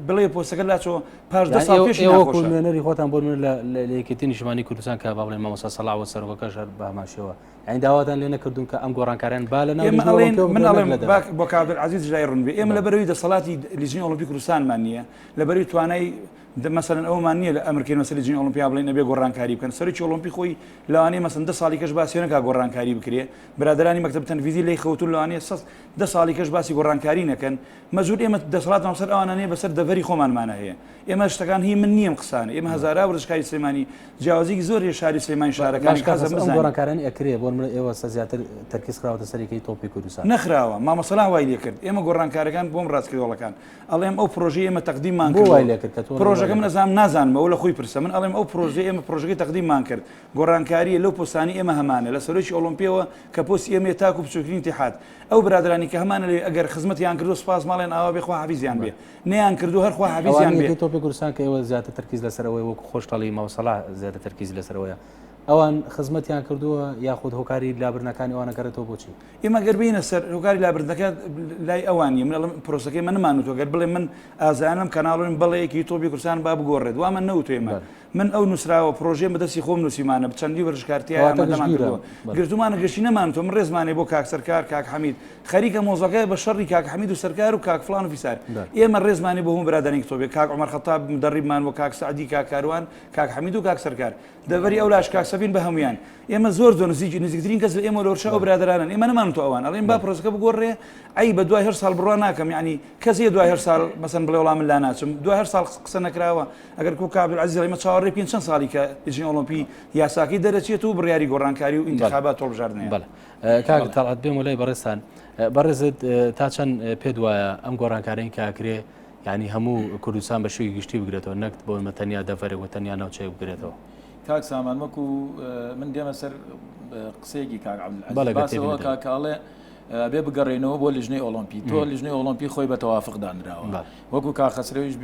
بڵێ پۆستەکە لاچۆ پاش دە یانی ساڵ ئێوە پێشی ئێوە وەکو ناخۆشە. نوێنەری خۆتان بۆ نمونە لە لە لە یەکێتی نیشتمانی کوردستان کە با بڵێین مامۆستا سەڵاح و سەرۆکەکەش هەر بە هەمان شێوە یانی داواتان لێ نەکردوون کە ئەم گۆڕانکاریان با لە ناو ئێمە لیژنەی ئەڵێین ئۆڵۆمپیەوە من بکرێن نەک ئەڵێم لە با دەرەوە. بۆ کاک عەبدولعەزیز لای ڕوون بێ ئێمە بەڵێ. لەبەرئەوەی دەسەڵاتی لیژنەی ئۆڵۆمپی کوردستانمان نییە لەبەرئەوەی توانای مەسەلەن ئەوەمان نییە لە ئەمرکەین مەسەلی جنی ئۆڵۆمپیا بڵێین ئەبێ گۆڕانکاری بکەن سەرۆکی ئۆڵۆمپی خۆی لەوانەیە مەسەن دە ساڵی کەش باسی نەکا گۆڕانکاری بکرێ برادەرانی مەکتەب تەنفیزی لێی خەوتون لەوانەیە سە دە ساڵی کەش باسی گۆڕانکاری نەکەن مەجبور ئێمە دەسەڵاتمان بەسەر ئەوانە نییە بەسەر دەڤەری خۆمانمانە هەیە ئێمە شتەکان هی من نییە ئەم قسانە ئێمە هەزارا وەرزشکاری سلێمانی جیاوازیی زۆر هەیە شاری سلێمانی شارەکانی باش کاک حەزم حەسەن ئەم بزانین. گۆڕانکاریانەی ئەکرێ بۆ نمونە ئێوە سە زیاتر تەرکیز خراوەتە سەر یەکەی تۆپی کوردستان. نەخراوە مامە سەلاح وای لێ کرد ئێمە گۆڕانکارەکان بۆم ڕاست کردۆڵەکان ئەڵێم ئەو پرۆژەی ئێمە تەقدیممان بۆ وای کردووە لێ کرد کە تۆ ئەڵێی وای پرۆژەکە لێ من کرد؟ ئەزانم نازانم ئەوە لە خۆی پرسە من ئەڵێم ئەو پرۆژەی ئێمە پرۆژەکەی تەقدیممان کرد گۆڕانکارییە لەو پۆستانەی ئێمە هەمانە لە سەرۆکی ئۆڵۆمپیەوە کە پۆستی ئێمەیە تاکو بچووکترین ئیتیحاد ئەو برادەرانی کە هەمانە لەوێ ئەگەر خزمەتیان کردووە سوپاس ماڵیان ئاوا بێ خوا حافیزیان بێ نەیان کردووە هەر خوا حافیزیان ئەوانەی بێ. یەکەی تۆپی کوردستان کە ئێوە زیاتر تەرکیز لەسەر ئەوەیە وەکو خۆشت ئەڵێی مامۆستا سەڵاح زیاتر تەرکیزی لەسەر ئەوەیە ئەوان خزمەتیان کردووە یاخود هۆکاری لابردنەکانی ئەوان ئەگەڕێتەوە بۆچی؟ ئێمە گەر بێینە سەر هۆکاری لابردنەکە لای ئەوان نیە من ئەڵێم پرۆسەکەی من نەمانوتوە گەر بڵێ من ئازایانە لەم کەناڵەوەم بەڵێ یەکی تۆپی کوردستان با بگۆڕێت وا من نەوتوە ئێمە من ئەو نووسراوە پرۆژەیە بەدەستی خۆم نووسیمانە چەندی وەرزشکار تیایا کەواتە ئامادەمان گشتگیرە کردووە گرتوومانە گشتی نەمانوتوە من ڕێزمانێ بۆ کاک سەرکار کاک حەمید خەریکە مۆزەکە بە شەڕی کاک حەمید و سەرکار و کاک فڵان و فیسار ئێمە ڕێزمانێ بۆ هەموو برادەرانی تۆپێ کاک عومەر خەتاب مدەڕیبمان و کاک سەعدی کاک کاروان کاک حەمید و کاک سەرکار دەڤەری ئەولاش کاک سەفین بە هەموویان ئێمە زۆر زۆر نزیک نزیکترین کەس لە ئێمە لەوەرشە ئەو برادەرانن ئێمە نەمانوتوە ئەوان ئەڵێن با پرۆسەکە بگۆڕێ ئەی بە دوای هەر ساڵ بڕوا ناکەم یعنی کەس هەیە دوای هەر ساڵ مەسەن بڵێ وەڵا من لا ناچم دوای هەر ساڵ قسە نەکراوە ئەگەر کو کاک عەبدولعەزیز ئەڵێ ئێمە چاوەڕێ بکەین چەند ساڵی کە لیژنەی ئۆڵۆمپی یاساکەی دەرەچێت و بڕیاری گۆڕانکاری و ئینتخابات هەڵبژاردن هەیە. بەڵێ کاک تەڵعەت بێمە لای بەڕێزتان بەڕێزت تا چەند پێت وایە ئەم گۆڕانکارین کە ئەکرێ یعنی هەموو کوردستان بە شێوەیەکی گشتی بگرێتەوە نەک بۆ نمە تەنیا دەڤەرێک و تەنیا ناوچەیەک بگرێتەوە؟ کاک سامان وەکو من دێمە سەر قسەیەکی کاک عەبدولعەزیز بەڵێ گەر باس تێبینی ئەوە دەبێت. کاک ئەڵێ ئەبێ بگەڕێینەوە بۆ لیژنەی ئۆڵۆمپی تۆ لیژنەی ئۆڵۆمپی خۆی بە تەوافق دانراوە وەکو کاک خەسرەویش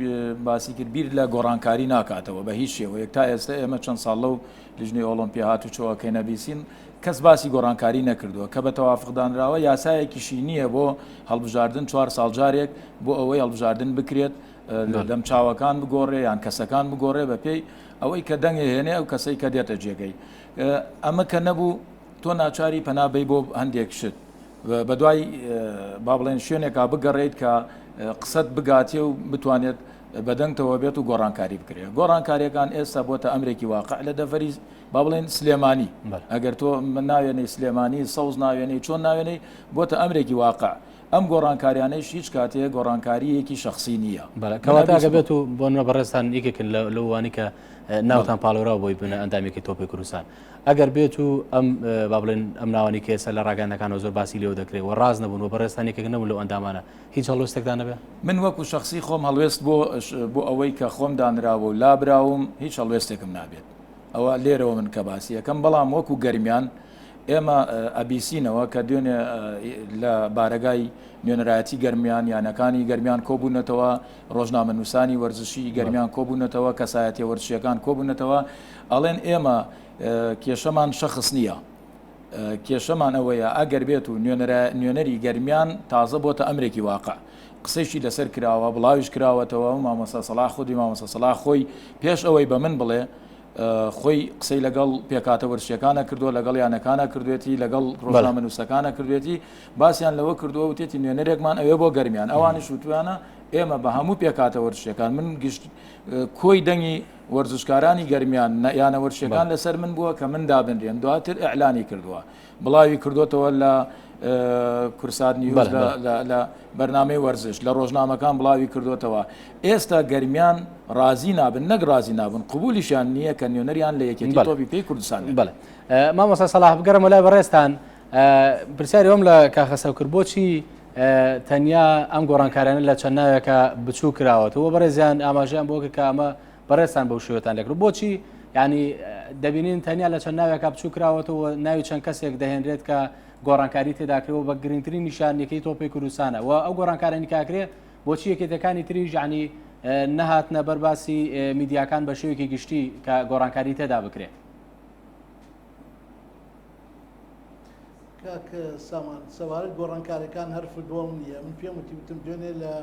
باسی کرد بیر لە گۆڕانکاری ناکاتەوە بە هیچ شێوەیەک تا ئێستا ئێمە چەند ساڵ لەو لیژنەی ئۆڵۆمپی هاتوچۆەکەی نەبیسین کەس باسی گۆڕانکاری نەکردووە کە بە تەوافق دانراوە یاسایەکیشی نییە بۆ هەڵبژاردن چوار ساڵ جارێک بۆ ئەوەی هەڵبژاردن بکرێت دەمچاوەکان بگۆڕێ یان کەسەکان بگۆڕێ بە پێی ئەوەی کە دەنگێ هێنێ ئەو کەسەی کە دێتە جێگەی ئەمە کە نەبوو تۆ ناچاری پەنا بەی بۆ هەندێک شت بەدوای با بڵێن شوێنێکا بگەڕێیت کە قسەت بگاتێ و بتوانێت بەدەنگتەوە بێت و گۆڕانکاری بکرێت گۆڕانکاریەکان ئێستا بۆتە ئەمرێکی واقع لە دەڤەری با بڵێن سلێمانی ئەگەر تۆ ناوێنەی سلێمانی سەوز ناوێنەی چۆن ناوێنەی بۆتە ئەمرێکی واقع ئەم گۆڕانکاریانەیش هیچ کاتێ گۆڕانکارییەکی شەخسی نییە. بەڵێ کەواتە ئەگەر بێت و بۆ نمونە بەڕێزتان یەکێکن لەوانەی کە ناوتان پاڵێوراو بۆی ببنە ئەندامێکی تۆپی کوردستان ئەگەر بێت و ئەم با بڵێن ئەم ناوانی کە ئێستا لە ڕاگەیاندنەکانەوە زۆر باسی لێوە دەکرێت و ڕاست نەبوون و بەڕێزتان یەکێک نەبوون لەو ئەندامانە هیچ هەڵوێستێکتان نەبێ؟ من وەکو شەخسی خۆم هەڵوێست بۆ بۆ ئەوەی کە خۆم دانراوە و لابراوم هیچ هەڵوێستێکم نابێت ئەوە لێرەوە من کە باسی ئەکەم بەڵام وەکو گەرمیان ئێمە ئەبیسینەوە کە دوێنێ لە بارەگای نوێنەرایەتی گەرمیان یانەکانی گەرمیان کۆبوونەتەوە ڕۆژنامەنووسانی وەرزشی گەرمیان کۆبوونەتەوە کەسایەتیە وەرزشیەکان کۆبوونەتەوە ئەڵێن ئێمە کێشەمان شەخس نییە. کێشەمان ئەوەیە ئەگەر بێت و نوێنەری گەرمیان تازە بۆتە ئەمرێکی واقع قسەیشی لەسەر کراوە بڵاویش کراوەتەوە و مامۆستا سەڵاح خودی مامۆستا سەڵاح خۆی پێش ئەوەی بە من بڵێ خۆی قسەی لەگەڵ پێکاتە وەرزشیەکانە کردووە لەگەڵ یانەکانە کردوێتی لەگەڵ ڕۆژنامەنووسەکانە کردوێتی باسیان لەوە کردووە وتێتی نوێنەرێکمان ئەوێ بۆ گەرمیان ئەوانیش وتویانە ئێمە بە هەموو پێکاتە وەرزشیەکان من گشت کۆی دەنگی وەرزشکارانی گەرمیان یانە وەرزشیەکان لەسەر من بووە کە من دابنرێم دواتر ئیعلانی کردووە بڵاوی کردوتەوە لە کورسات نیوز لە بەرنامەی وەرزش لە ڕۆژنامەکان بڵاوی کردوتەوە ئێستا گەرمیان ڕازی نابن نەک ڕازی نابن قبولیشیان نییە کە نوێنەریان لە یەکێتی تۆپی پێی کوردستان بەڵێ مامۆستا سەڵاح بگەڕمەوە لای بەڕێزتان پرسیاری ئەوم لە کاخەسەو کرد بۆچی تەنیا ئەم گۆڕانکاریانە لە چەند ناوێکە بچوو کراوەتەوە بەڕێزیان ئاماژەیان بۆ کرد کە ئەمە بەڕێزتان بەو شێوەتان لێکرد بۆچی ینی دەبینین تەنیا لە چەند ناوێکە بچوو کراوەتەوە ناوی چەند کەسێک دەهێنرێت کە گۆڕانکاری تێداکرەوە بە گرنگترین نیشانەکەی تۆپی کوردستانە و ئەو گۆڕانکارانی کاکرێ بۆچی یەکێتەکانی تریش ینی نەهاتنە بەرباسی میدیاکان بە شێوەیەکی گشتی کە گۆڕانکاری تێدا بکرێت. کاک سامان سەبارەت گۆڕانکاریەکان هەر فوتبۆڵ نییە من پێم وتی وتم دوێنێ لە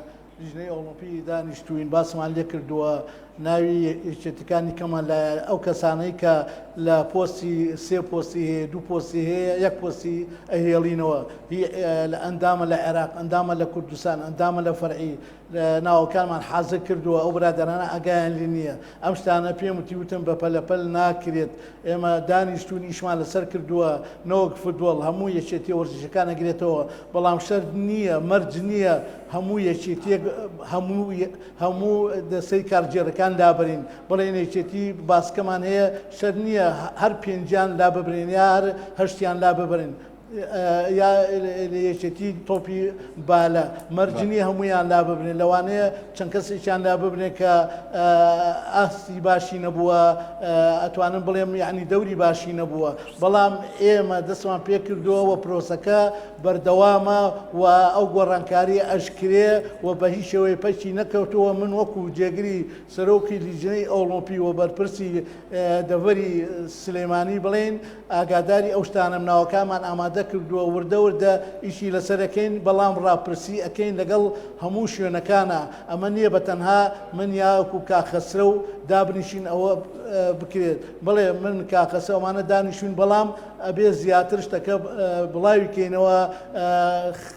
لیژنەی ئۆڵۆمپی دانیشتوین باسمان لێ کردووە ناوی یەکێتەکانی کەمان لە ئەو کەسانەی کە لە پۆستی سێ پۆستی هەیە دوو پۆستی هەیە یەک پۆستی ئەهێڵینەوە لە ئەندامە لە عێراق ئەندامە لە کوردستان ئەندامە لە فەرعی ناوەکانمان حازر کردووە ئەو برادەرانە ئاگایان لێ نییە ئەم شتانە پێم وتی وتم بە پەلەپەل ناکرێت ئێمە دانیشتوون ئیشمان لەسەر کردووە نەوەک فوتبۆڵ هەموو یەکێتیە وەرزشەکان ئەگرێتەوە بەڵام شەرت نییە مەرج نییە هەموو یەکێتیەک هەموو هەموو دەستەی کارگێڕەکان لابەرین بڵێن یەکێتی باسکەمان هەیە شەرت نییە هەر پێنجیان لاببرێن یا هەر هەشتیان لاببرن یا لە یەکێتی تۆپی بالە مەرج نییە هەمویان لا ببرێن لەوانەیە چەند کەسێکیان لا ببرێن کە ئاستی باشی نەبووە ئەتوانم بڵێم یعنی دەوری باشی نەبووە بەڵام ئێمە دەستمان پێکردووە و پرۆسەکە بەردەوامە و ئەو گۆڕانکاری ئەشکرێ و بە هیچ شێوەیە پەکی نەکەوتووە من وەکو جێگری سەرۆکی لیژنەی ئۆڵۆمپی و بەرپرسی دەڤەری سلێمانی بڵێین ئاگاداری ئەو شتانەم ناوەکانمان ئامادە کردووە وردە وردە ئیشی لەسەر ئەکەین بەڵام ڕاپرسی ئەکەین لەگەڵ هەموو شوێنەکانا ئەمە نییە بە تەنها من یاکو کاک خەسرەو دابنیشین ئەوە بکرێت بڵێ من کاک خەسرەو ئەمانە دانیشوین بەڵام ئەبێ زیاتر شتەکە بڵاوی کەینەوە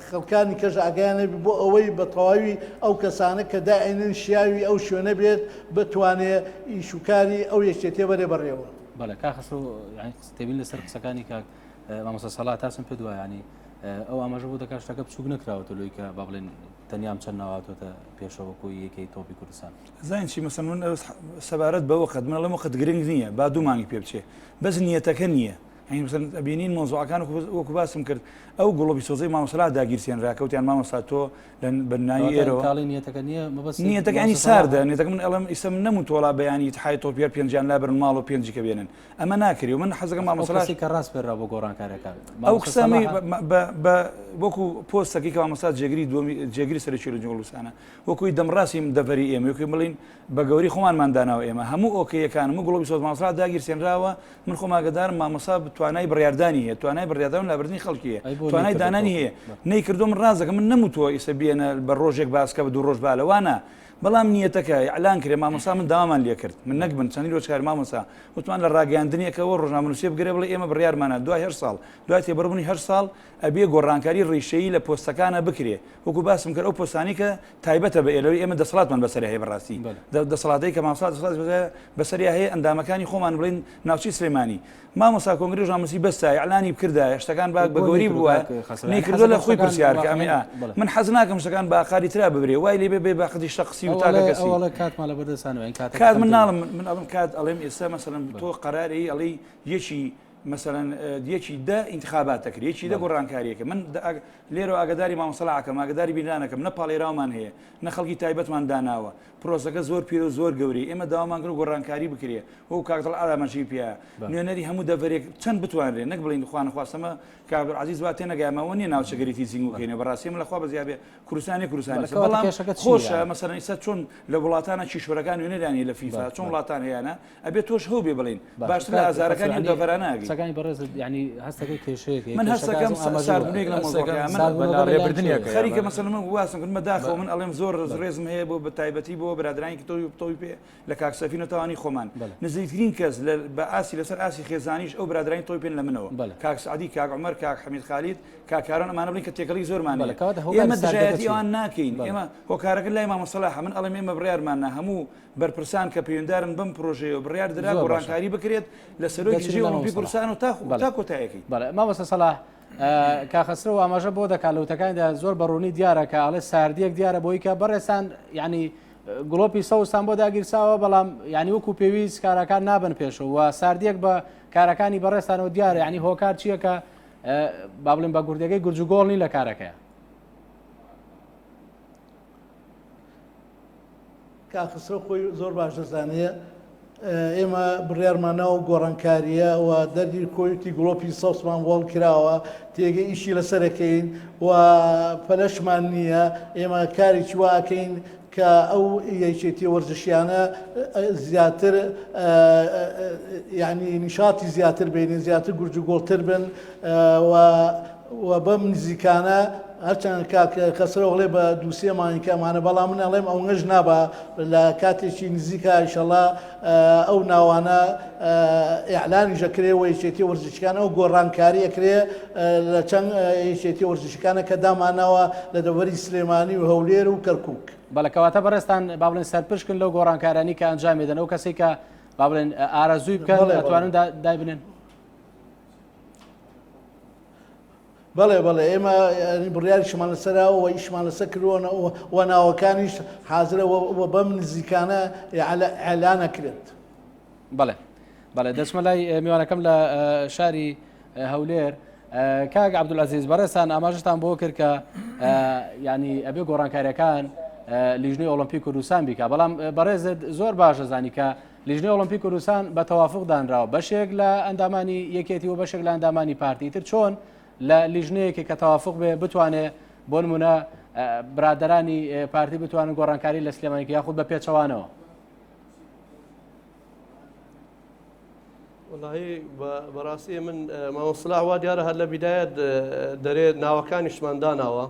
خەڵکانی کەش ئاگایان هەبی بۆ ئەوەی بە تەواوی ئەو کەسانە کە دائەنێن شیاوی ئەو شوێنە بێت بتوانێ ئیش و کاری ئەو یەکێتیە بەرێ بەڕێوە. بەڵێ کاک خەسرەو یانی تێبین لەسەر قسەکانی کاک مامۆستا سەڵاح تاسم پێ دوایە ینی ئەو ئاماژە بۆ دەکات شتەکە بچووک نەکراوەتە لۆی کە با بڵێن تەنیام چەند ناواتۆتە پێشەوە کۆی یەکەی تۆپی کوردستان زین چی مەسەن من سەبارەت بەوە قەت من ئەڵێم وەقت گرنگ نییە با دوو مانگی پێ بچێ بەس نیەتەکە نییە یانی مەسەن ئەبینین مەوزوعەکان وەکو باسم کرد ئەو گوڵۆبی سۆزەی مامۆستا داگیرسێنرا کەوتیان مامۆستا تۆ لە بەناوی ئێرەوە تاڵی نیەتەکە نییە مەبەست نیەتەکە ینی ساردە نیەتەکە من ئەڵێم ئیسە من نەموتوەڵا بەیانی اتحادی تۆپیار پێنجیان لابرن ماڵ و پێنجی کە بێنن ئەمە ناکرێ و من حەزەکەم مامۆستا کەسی کە ڕاست پێرا بۆ گۆڕانکاریەکان ئەو قسەمەی بە وەکو پۆستەکەی کە مامۆستا جێگری دووەمی جێگری سەرەکی لە جوڵوسانە وەکوی دەمڕاستی دەڤەری ئێمە وەکوی بڵین بە گەوری خۆمانمان داناوە ئێمە هەموو ئۆکەیەکان هەموو گڵۆپی سۆز مامۆستا داگیرسێنراوە من خۆم ئاگادارم مامۆستا توانای بڕیاردانی هەیە توانای بڕیاردان و لابردنی خەڵکی هەیە توانای دانانی هەیە نەیکردو من ڕازەکە من نەموتووە ئیسە بێنە بە ڕۆژێک باسکە بە دوو ڕۆژ بالە وانە بەڵام نیەتەکە ئیعلان کرێ مامۆستا من داوامان لێ کرد من نەک من چەندین ڕۆژکار مامۆستا وتمان لە ڕاگەیاندنێکەوە ڕۆژنامەنووسێ بگرێ بڵێ ئێمە بڕیارمانە دوای هەر ساڵ دوای تێبەربوونی هەر ساڵ ئەبێ گۆڕانکاری ڕیشەیی لە پۆستەکانە بکرێ وەکو باسم کرد ئەو پۆستانی کە تایبەتە بە ئێلەوەی ئێمە دەسەڵاتمان بەسەر هەیە بەڕاستی دەسەڵاتەی کە مامۆستا دەسەڵات بەسەریا هەیە ئەندامەکانی خۆمان بڵین ناوچەی سلێمانی مامۆستا کۆنگرەی ڕۆژنامەنووسی بەستا ئیعلانی بکردایە شتەکان با بە گەوری بووە نەیکردووە لە خۆی پرسیار کە ئەمێ من حەز ناکەم شتەکان بە ئاقاری ترا ببرێ وای لێ بێ بێ باقدی شەخسی و تاکە کەسی کاتمان لە بەردەستانەوە کات من ناڵم من ئەڵم کات ئەڵێم ئێستا مەسەلەن تۆ قەراری ئەڵێی یەکی مەسەلەن یەکی دە ئینتخابات دەکرێت یەکی دە گۆڕانکاریەکە من لێرەوە ئاگداری مامۆستا ئەکەم ئاگداری بینرانەکەم نە پاڵێراومان هەیە نە خەڵکی تایبەتمان داناوە پرۆسەکە زۆر پیرە و زۆر گەورەی ئێمە داوامان کرد گۆڕانکاری بکرێ وەکو کاک دڵ ئاماژەی پێ نوێنەری هەموو دەڤەرێک چەند بتوانرێ نەک بڵین خوا نەخواستەمە کاک عەبدولعەزیز وا تێنەگەیامە ئەوە نییە ناوچەگەریی زینگ بکەینەوە بەڕاستی ئێمە لە خوا بەزیا بێ کوردستانی کوردستانی بەڵام خۆشە مەسەلەن ئیستا چۆن لە وڵاتانە کیشوەرەکان نوێنەریان هەیە لە فیفا چۆن وڵاتان هەیانە ئەبێ تۆش هەو بێ بڵین باشتر لە ئازارەکانی ئەم دەڤەرانە ئەگەی. قسەکانی بەڕێزت یعنی هەستەکەی کێشەیەک من هەستەکەم ساردبوونێک لە مەوزوعەکە من ڕێبردنێک خەریکە مەسەلەن من واسم کرد بەداخەوە من ئەڵێم زۆر ڕێز ڕێزم هەیە بۆ بە تایبەتی بۆ برادرانی کە تۆی تۆی پێ لە کاک سەفین و تاوانی خۆمان نزیکترین کەس لە بە ئاسی لەسەر ئاسی خێزانیش ئەو برادرانی تۆی پێن لە منەوە کاک سعدی کاک عومەر کاک حەمید خالید کاک کارۆن ئەمانە بڵین کە تێکەڵی زۆرمان هەیە ئێمە دژایەتی ئەوان ناکەین ئێمە هۆکارەکە لای مامۆستا سەلاحە من ئەڵێم ئێمە بڕیارمان نا هەموو بەرپرسان کە پەیوەندارن بەم پرۆژەیەوە بڕیار درا گۆڕانکاری بکرێت لە سەرۆکی لیژنەی ئۆڵۆمپی کوردستان و تا کۆتایەکەی. بەڵێ مامۆستا سەلاح کاک خەسرەو ئاماژە بۆ دەکات لە وتەکانیدا زۆر بە ڕوونی دیارە کە ئەڵێ ساردیەک دیارە بۆی کە بەڕێزتان یعنی گڵۆپی سەوزتان بۆ داگیرساوە بەڵام یعنی وەکو پێویست کارەکان نابن پێشەوە و ساردیەک بە کارەکانی بەڕێزتانەوە دیارە یعنی هۆکار چییە کە با بڵێن بە گوردەکەی گورج و گۆڵ نین لە کارەکەیە. کاک خسرەو خۆی زۆر باش دەزانێ ئێمە بڕیارمان ناوە گۆڕانکارییە و دەردی کۆیتی گڵۆپی سەوزمان بۆ هەڵکراوە تێگە ئیشی لەسەرەکەین و پەلەشمان نییە ئێمە کارێکی وا ئەکەین کە ئەو یەکێتی وەرزشیانە زیاتر یعنی نیشاتی زیاتر بینن زیاتر گورج و گۆڵتر بن و و بەم نزیکانە هەرچەند کاک خەسرەو ئەڵێ بە دووسێ مانگی کە ئەمانە بەڵام من ئەڵێم ئەونەش نابا لە کاتێکی نزیکا ئیشەڵا ئەو ناوانە ئیعلانیش ئەکرێ و یەکێتی وەرزشیکان ئەو گۆڕانکاری ئەکرێ لە چەند یەکێتی وەرزشیکانە کە دامانەوە لە دەڤەری سلێمانی و هەولێر و کەرکوک. بەڵێ کەواتە بەڕێزتان با بڵێن سەرپشکن لەو گۆڕانکارانی کە ئەنجامی دەن ئەو کەسەی کە با بڵێن ئارەزووی بکەن ئەتوانن دایبنێن. بەڵێ بەڵێ ئێمە بڕیاریشمان لەسەرا و ئیشمان لەسەر کردووە و ناوەکانیش حازرە و بەم نزیکانە ئیعلانەکرێت. بەڵێ بەڵێ دەچمە لای میوانەکەم لە شاری هەولێر کاک عەبدولعەزیز بەڕێزتان ئاماژەتان بۆ کرد کە ینی ئەبێ گۆڕانکاریەکان لیژنەی ئۆڵمپی کوردستان بیکا بەڵام بەڕێزت زۆر باش دەزانی کە لیژنەی ئۆڵۆمپی کوردستان بە تەوافوق دانراوە، بەشێک لە ئەندامانی یەکێتی و بەشێک لە ئەندامانی پارتی، ئیتر چۆن لە لیژنەیەکی کە تەوافوق بێ بتوانێ بۆ نمونە برادەرانی پارتی بتوانن گۆڕانکاری لە سلێمانی یاخود بە پێچەوانەوە؟ وەڵاهی بەڕاستی من مامۆستا سڵاح وا دیارە هەر لە بیدایەت دەرێ ناوەکانیشمان داناوە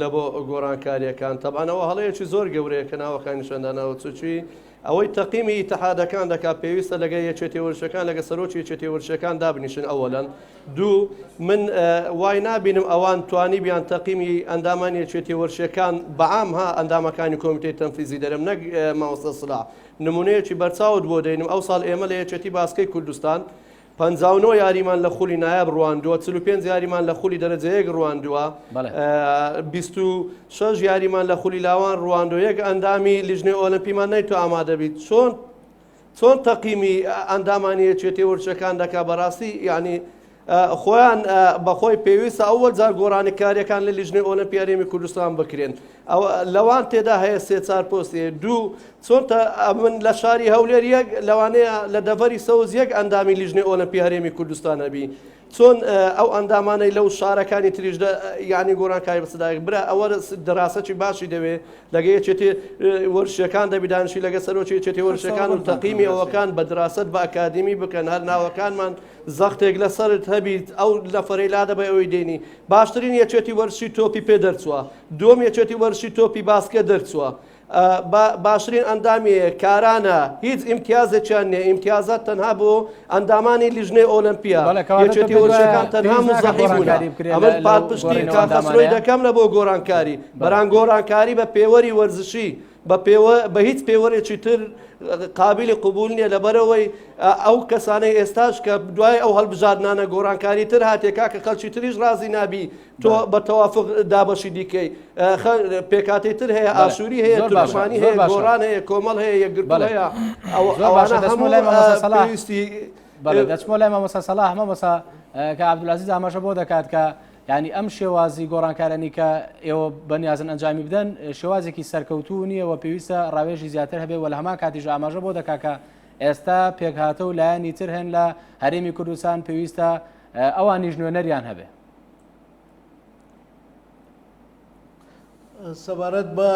لە بۆ گۆڕانکاریەکان تەبانەوە هەڵەیەکی زۆر گەورەیە کە ناوەکانیشان داناوە چوچی ئەوەی تەقیمی ئیتحادەکان دەکات پێویستە لەگە یەکێتی وەرزشەکان لەگە سەرۆکی یەکێتی وەرزشەکان دابنیشن ئەوەلەن دوو من وای نابینم ئەوان توانی بیان تەقیمی ئەندامانی یەکێتی وەرزشەکان بەعام ها ئەندامەکانی کۆمیتەی تەنفیزی دەرم نەک مامۆستا سڵاح نمونەیەکی بەرچاوت بۆ دەینم ئەوساڵ ئێمە لە یەکێتی باسکەی کوردستان 59 یاریمان لە خولی نایاب ڕواندووە 45 یاریمان لە خولی دەرەجە یەک ڕواندووە 26 یاریمان لە خولی لاوان ڕواندووە یەک ئەندامی لیژنەی ئۆلمپیمان نەیتۆ ئامادەبیت چۆن چۆن تەقیمی ئەندامانی یەکێتی ورچەکان دەکا بەڕاستی یعنی خۆیان بەخۆی پێویستە ئەوەل جار گۆڕانکاریەکان لە لیژنەی ئۆلمپی هەرێمی کوردستان بکرێن ئەو لەوان تێدا هەیە سێ چار پۆستی دوو چۆن من لە شاری هەولێر یەک لەوانەیە لە دەڤەری سەوز یەک ئەندامی لیژنەی ئۆلمپی هەرێمی کوردستان هەبی چۆن ئەو ئەندامانەی لەو شارەکانی تریش یعنی گۆڕانکاری بەسەدایک برا ئەوە دەراسەکی باشی دەوێ لەگە یەکێتی وەرشەکان دەبی دانیشی لەگە سەرۆکی یەکێتی وەرشەکان و تەقیمی ئەوەکان بە دراست بە ئەکادیمی بکەن هەر ناوەکانمان زەختێک لەسەرت هەبیت ئەو نەفەرەی لادەبەی ئەوەی دێنی باشترین یەکێتی وەرزشی تۆپی پێ دەرچووە دووەم یەکێتی وەرزشی تۆپی باسکە دەرچووە باشترین ئەندامی کارانە هیچ ئیمتیازێکیان نییە ئیمتیازات تەنها بۆ ئەندامانی لیژنەی ئۆلمپیا یەکێتی وەرزشەکان تەنها مزەحی بوونە ئەمە پاڵپشتی کاک خەسرۆی دەکەم لە بۆ گۆڕانکاری بەران گۆڕانکاری بە پێوەری وەرزشی بە پێوە بە هیچ پێوەرێکی تر قابلی قبول نییە لەبەرەوەی ئەو کەسانەی ئێستاش کە دوای ئەو هەڵبژاردنانە گۆڕانکاری تر هاتێ کاکە خەڵکی تریش ڕازی نابی تۆ بە تەوافق دابەشی دیکەی پێکاتی تر هەیە ئاشووری هەیە تورکمانی هەیە گۆڕان هەیە کۆمەڵ هەیە یەکگرتوو هەیە ئەوانە هەموو پێویستی بەڵێ دەچمەوە لای مامۆستا سەڵاح مامۆستا کە عەبدولعەزیز ئاماژە بۆ دەکات کە یانی ئەم شێوازی گۆڕانکارانی کە ئێوە بەنیازن ئەنجامی بدەن شێوازێکی سەرکەوتوو نییە و پێویستە ڕاوێژی زیاتر هەبێ و لە هەمان کاتیش ئاماژە بۆ دەکا کە ئێستا پێکهاتە و لایەنی تر هەن لە هەرێمی کوردستان پێویستە ئەوانیش نوێنەریان هەبێ. سەبارەت بە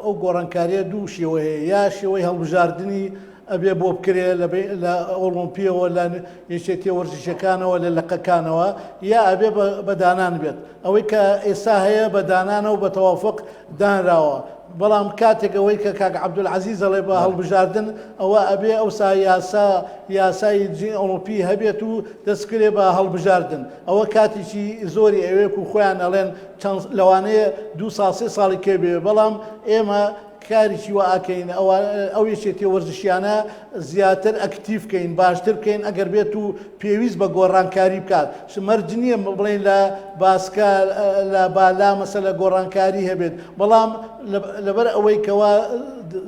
ئەو گۆڕانکاریە دوو شێوە هەیە یا شێوەی هەڵبژاردننی. ئەبێ بۆ بکرێ لە ئۆڵۆمپیەوە لە یەکێتیە وەرزشیەکانەوە لە لقەکانەوە یا ئەبێ بە دانان بێت ئەوەی کە ئێستا هەیە بە دانانە و بە تەوافق دانراوە بەڵام کاتێک ئەوەی کە کاک عەبدولعەزیز ئەڵێ بە هەڵبژاردن ئەوە ئەبێ ئەوسا یاسا یاسای ئۆڵۆمپی هەبێت و دەست بکرێ بە هەڵبژاردن ئەوە کاتێکی زۆری ئەوێک و خۆیان ئەڵێن چەند لەوانەیە دوو ساڵ سێ ساڵی کێ بێ بەڵام ئێمە کارێکی وا ئەکەین ئەوە ئەو یەکێتیە وەرزشیانە زیاتر ئەکتیڤ کەین باشتر بکەین ئەگەر بێت و پێویست بە گۆڕانکاری بکات مەرج نییە بڵێین لە باسکە لە بالا مەسەلە گۆڕانکاری هەبێت بەڵام لەبەر ئەوەی کەوا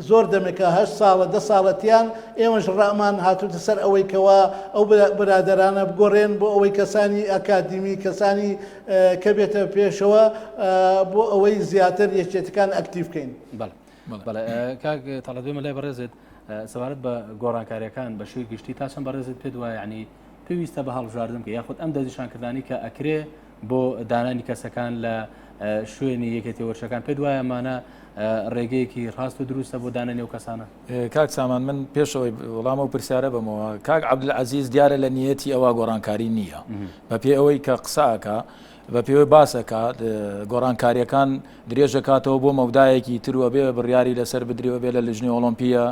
زۆر دەمێکە هەشت ساڵە دە ساڵە تیان ئێمەش ڕامان هاتوتە سەر ئەوەی کەوا ئەو برادەرانە بگۆڕێن بۆ ئەوەی کەسانی ئەکادیمی کەسانی کە بێتە پێشەوە بۆ ئەوەی زیاتر یەکێتەکان ئەکتیڤ بکەین. بەڵێ کاک تەڵەت بێمە لای بەڕێزت سەبارەت بە گۆڕانکاریەکان بە شووی گشتی تا چەند بەڕێزت پێت وایە ینی پێویستە بە هەڵبژاردن بکە یاخود ئەم دەستنیشانکردانی کە ئەکرێ بۆ دانانی کەسەکان لە شوێنی یەکێتی وەرشەکان پێت وایە مانە ڕێگەیەکی ڕاست و دروستە بۆ دانانی ئەو کەسانە؟ کاک سامان من پێشەوەی وەڵام ئەو پرسیارە بەمەوە کاک عەبدولعەزیز دیارە لە نیەتی ئەوە گۆڕانکاری نییە بە پێ ئەوەی کە قسە ئەکا بە پێوەی باسەکە گۆڕانکاریەکان درێژەکاتەوە بۆ مەودایەکی تر و بێ بڕیاری لەسەر بدرێ و بێ لە لژنی ئۆڵۆمپیە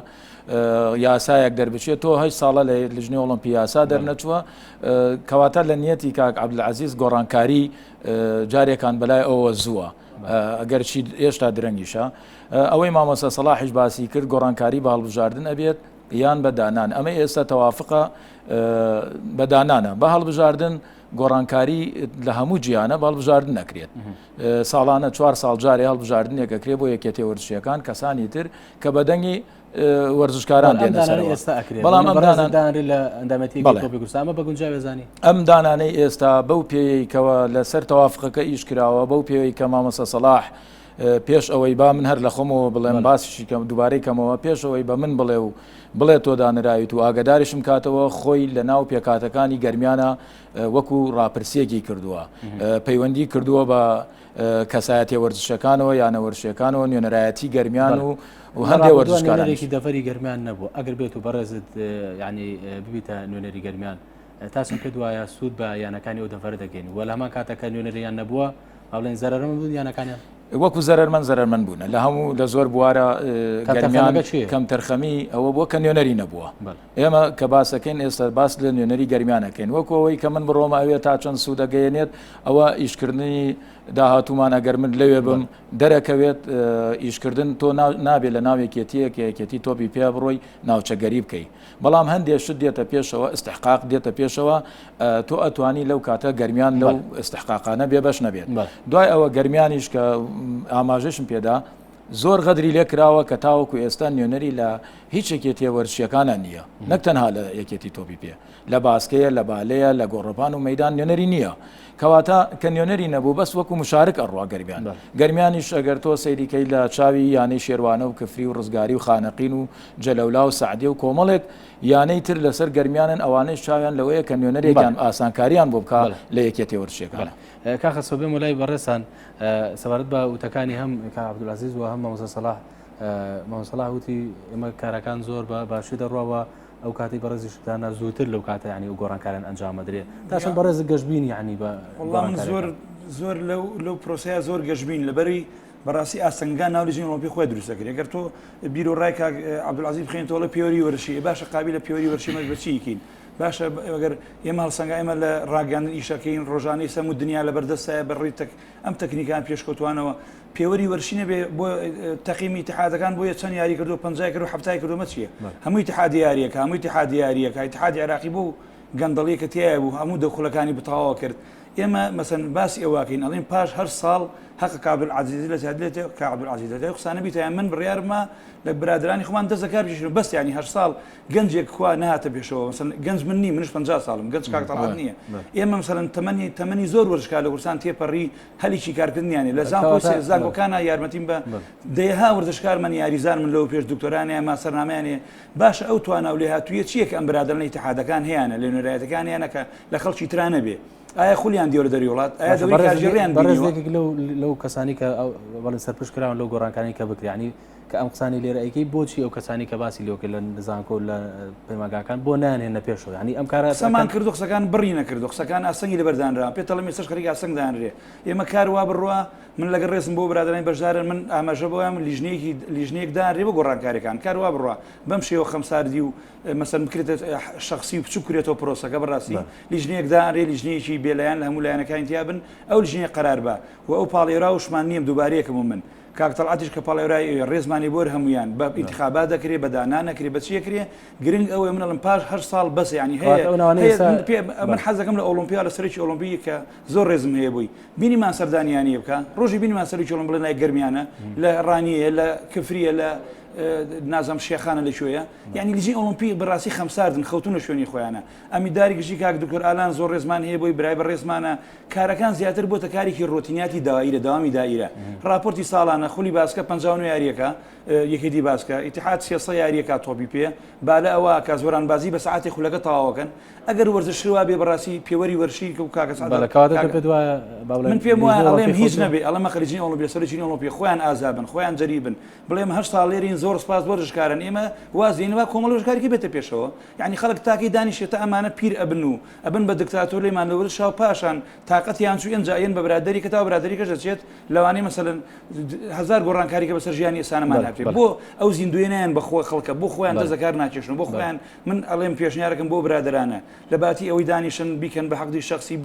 یاسایەک دەربچێت تۆ هەشت ساڵە لە لژنی ئۆڵۆمپی یاسا دەرنەچووە کەواتە لە نیەتی کاک عەبدولعەزیز گۆڕانکاری جارێکان بەلای ئەوە زووە ئەگەرچی ئێشتا درەنگیشە. ئەوەی مامۆستا سەڵاحیش باسی کرد گۆڕانکاری بە هەڵبژاردن ئەبێت یان بە دانان ئەمە ئێستا تەوافقە بە دانانە بە هەڵبژاردن گۆڕانکاری لە هەموو جیانە بە هەڵبژاردن نەکرێت ساڵانە چوار ساڵ جارێ هەڵبژاردنێک ئەکرێ بۆ یەکێتی وەرزشیەکان کەسانی تر کە بەدەنگی وەرزشکاران دێنە سەرەوە. ئێستا ئەکرێت بەڵام ئەم بەڕێز دانان دانرێت لە ئەندامەتی بەڵێ. تۆپی کوردستان ئەمە بە گونجاوێ زانی ئەم دانانەی ئێستا بەو پێیەی کەوە لەسەر تەوافقەکە ئیش کراوە بەو پێوەی کە مامۆستا سەڵاح پێش ئەوەی با من هەر لە خۆمەوە بڵێم باسیشی کەم دووبارەی کەمەوە پێش ئەوەی بە من بڵێ و بڵێ تۆ دانراویت و ئاگداریشم کاتەوە خۆی لە ناو پێکاتەکانی گەرمیانە وەکو ڕاپرسیەکی کردووە پەیوەندی کردووە بە کەسایەتیە وەرزشەکانەوە، یانە وەرزشیەکانەوە، نوێنەرایەتی گەرمیان و و هەندێ وەرزشکارانیش. نوێنەرێکی دەڤەری گەرمیان نەبوو، ئەگەر بێت و بەڕێزت یانی ببیتە نوێنەری گەرمیان تا چەند پێت وایە سوود بە یانەکانی ئەو دەڤەرە دەگەین و لە هەمان کاتە کە نوێنەریان نەبووە با بڵێن زەرەرمەند بوون یانەکانیان؟ وەکو زەرەرمەند زەرەرمەند بوونە لە هەموو لە زۆر بوارە گەرمیان کەمتەرخەمی ئەوە بووە کە نوێنەری نەبووە. ئێمە کە باسەکەین ئێستا باس لە نوێنەری گەرمیان ئەکەین وەکو ئەوەی کە من بڕۆمە ئەوێ تا چەند سوود ئەگەیەنێت ئەوە ئیشکردنی داهاتوومان ئەگەر من لەوێ بم دەرەکەوێت ئیشکردن تۆ نابێت لە ناو یەکێتیەک کە یەکێتی تۆپی پێ بڕۆی ناوچەگەری بکەی بەڵام هەندێک شت دێتە پێشەوە استحقاق دێتە پێشەوە تۆ ئەتوانی لەو کاتە گەرمیان لەو استحقاقانە بێبەش نەبێت دوای ئەوە گەرمیانیش کە ئاماژەشم پێدا زۆر غەدری لێ کراوە کە تاوەکو ئێستا نوێنەری لە هیچ یەکێتیە وەرزشیەکانا نییە نەک تەنها لە یەکێتی تۆپی پێ لە باسکەیە لە بالەیە لە گۆڕەپان و مەدان نوێنەری نییە کەواتە کە نوێنەری نەبوو بەس وەکو مشارک ئەڕوا گەرمیان گەرمیانیش ئەگەر تۆ سەیریکەی لە چاوی یانەی شێروانە و کفری و ڕزگاری و خانەقین و جەلەولا و سعدی و کۆمەڵێک یانەی تر لەسەر گەرمیانن ئەوانەیش چاویان لەوەیە کە نوێنەرێکیان ئاسانکاریان بۆ بکا لە یەکێتی وەرزشیەکان. کاک خەسرەو بێمە لای بەڕێزتان سەبارەت بە وتەکانی هەم کاک عەبدولعەزیز و هەم مامۆستا سەڵاح مامۆستا سەڵاح وتی ئێمە کارەکان زۆر بە باشی دەڕواوە ئەو کاتی بەڕێزیش دانا زووتر لەو کاتە ینی و گۆڕانکاریان ئەنجام دەدرێ تا چەند بەڕێز گەشبین یعنی بە وەڵام من زۆر زۆر لەو لەو پرۆسەیە زۆر گەشبین لەبەری بەڕاستی ئاستەنگەکان ناو لیژنەی ئۆڵۆمپی خۆی دروست دەکرێت گەر تۆ بیر و ڕای کاک عەبدولعەزیز بخێنیتەوە پێوەری وەرزشی باشە قابیلە پێوەری وەرزشی مەش بە چی کەین باشە ئەگەر ئێمە هەڵسەنگا ئێمە لە ڕاگەیاندن ئیشەکەین ڕۆژانەی سەم و دنیا لە بەردەستایە بە ڕێی تەک ئەم تەکنیکان پێشکەوتوانەوە پێوەری وەرشی نەبێ بۆ تەقیمی ئیتحادەکان بۆیە چەند یاری کردو پەنجای کرد و حەفتای کردو مە چییە هەموو ئیتحادی یاریەکە هەموو ئیتحادی یاریەکە ئیتحادی عێراقی بۆ گەندەڵیەکە تایە بوو هەموو دەخولەکانی بتەواوە کرد ئێمە مەسەن باسی ئەوواکەین ئەڵێن پاش هەر ساڵ حەق کابل عزیزی لە زیاد لێت کابل عزیز لە قسانە بیتە من بڕیارمە لە برادرانی خۆمان دەست دەکار بکێشن بەس یانی هەر ساڵ گەنجێک کوا نەهاتە پێشەوە مەسەن گەنج من نیم منش 50 ساڵم گەنج کاک تەڵعەت نییە ئێمە مەسەلەن تەمەنی تەمەنی زۆر وەرزشکار لە کوردستان تێپەڕی هەلێکی کارکردنیانێ لە زانکۆ کەواتە زانکۆکانە یارمەتیم بە دەیەها وەرزشکار من یاریزان من لەوە پێش دکتۆرانیان ماسەرنامەیان هەیە باشە ئەو توانا و لێهاتوویە چییە کە ئەم برادەرانە ئیتیحادەکان هەیانە لە نوێنەرایەتەکان هەیانە کە لە خەڵکی ترا نەبێ ئایا خولیان دیوە لە دەری وڵات ئایا باشە دەوری بەڕێز کارگێڕیان بەڕێز بینیوە یەکێک لەو لەو کەسانی کە بەڵێ سەرپشک کراون لەو گۆڕانکاری کە بکرێ یعنی کە ئەم قسانی لێرە ئەیکەی بۆچی ئەو کەسانی کە باسی لێوکە لە زانکۆ لە پەیمانگاکان بۆ نایان هێنە پێشەوە یعنی ئەم کارە قسەمان کردو قسەکان بڕی نەکردو قسەکان ئاسەنگی لەبەردانرا پێتەڵم ئێستاش خەریک ئاسەنگ دانرێ ئێمە کار وا بڕوا من لەگەڵ ڕێزم بۆ برادەرانی بەشدارن من ئاماژە بۆیان لیژنەیەکی لیژنەیەک دانرێ بۆ گۆڕانکاریەکان کار وا بڕوا بەم شێوە خەمساردی و مەسەن بکرێتە شخصی و بچوک کرێتەوە پرۆسەکە بەڕاستی لیژنەیەک دانرێ لیژنەیەکی بێلایەن لە هەموو لایەنەکانی تیا بن ئەو لیژنەیە قەرار بە و ئەو پاڵێراوشمان نییە دووبارەیەکم و من کاک تەڵعەتیش کە پاڵێورای ئەوێ ڕێزمانی بۆر هەموویان بە ئینتخابات دەکرێ بە دانان نەکرێ بە چی ئەکرێ گرنگ ئەوەیە من ئەڵێم پاش هەشت ساڵ بەس یانی هەیە کەواتە ئەو ناوانەی هەیە ئێستا من پێ من بەڵێ. حەز دەکەم لە ئۆڵۆمپیا لە سەرۆکی ئۆڵۆمپی کە زۆر ڕێزم هەیە بۆی بینیمان سەردانی یانەیە بکا ڕۆژی بینیمان سەرۆکی ئۆڵۆمپی بڵێ لای گەرمیانە لە ڕانیەیە لە کفریە لە نازانم شێخانە لە کوێیە یعنی لیژنەی ئۆڵۆمپی بەڕاستی خەمساردن خەوتونە شوێنی خۆیانە ئەمینداری گشتی کاک دکتۆر ئالان زۆر ڕێزمان هەیە بۆی برای بەڕێزمانە کارەکان زیاتر بۆتە کارێکی ڕۆتینیاتی دایرە دەوامی دایرە ڕاپۆرتی ساڵانە خولی باسکە 59 یاریەکە یەکێتی باسکە ئیتحاد 300 یاریەکە تۆپی پێ بالە ئەوە کە زۆران بازی بە ساعتی خولەکە تەواوەکەن ئەگەر وەرزشی وا بێ بەڕاستی پێوەری وەرشی کە کاکە سعد بەڵێ کەواتە تۆ پێت وایە با بڵێین من پێم وایە لیژنەی ئەڵێم ئۆڵۆمپی هیچ خەوتووە؟ نەبێ ئەڵێم خەریجی ئۆڵۆمپی سەرۆکی ئۆڵۆمپی خۆیان ئازابن خۆیان جەریبن بڵێم هەشت ساڵ لێرین زۆر سپاس وەرزشکارن ئێمە واز دێنین با کۆمەڵی وەرزشکارێکی بێتە پێشەوە یعنی خەڵک تاکەی دانیشێت تا ئەمانە پیر ئەبن و ئەبن بە دکتاتۆر لێمان لە ورد شاو پاشان تاقەتیان چوو ئینجا ئەیەن بە برادەری کە تا برادەریکەش دەچێت لەوانەیە مەسەلەن هەزار گۆڕانکاریکە بەسەر ژیانی ئێسانەمان بەڵێ، هاتێ بەڵێ. بۆ ئەو زیندوویە نایەن بە خۆ خەڵکە بۆ خۆیان بەڵێ. دەست لەکار ناکێشن بۆ بەڵێ. خۆیان من ئەڵێم پێشنیارەکەم بۆ برادەرانە لە باتی ئەوەی دانیشن بیکەن بە حەقدی شەخسی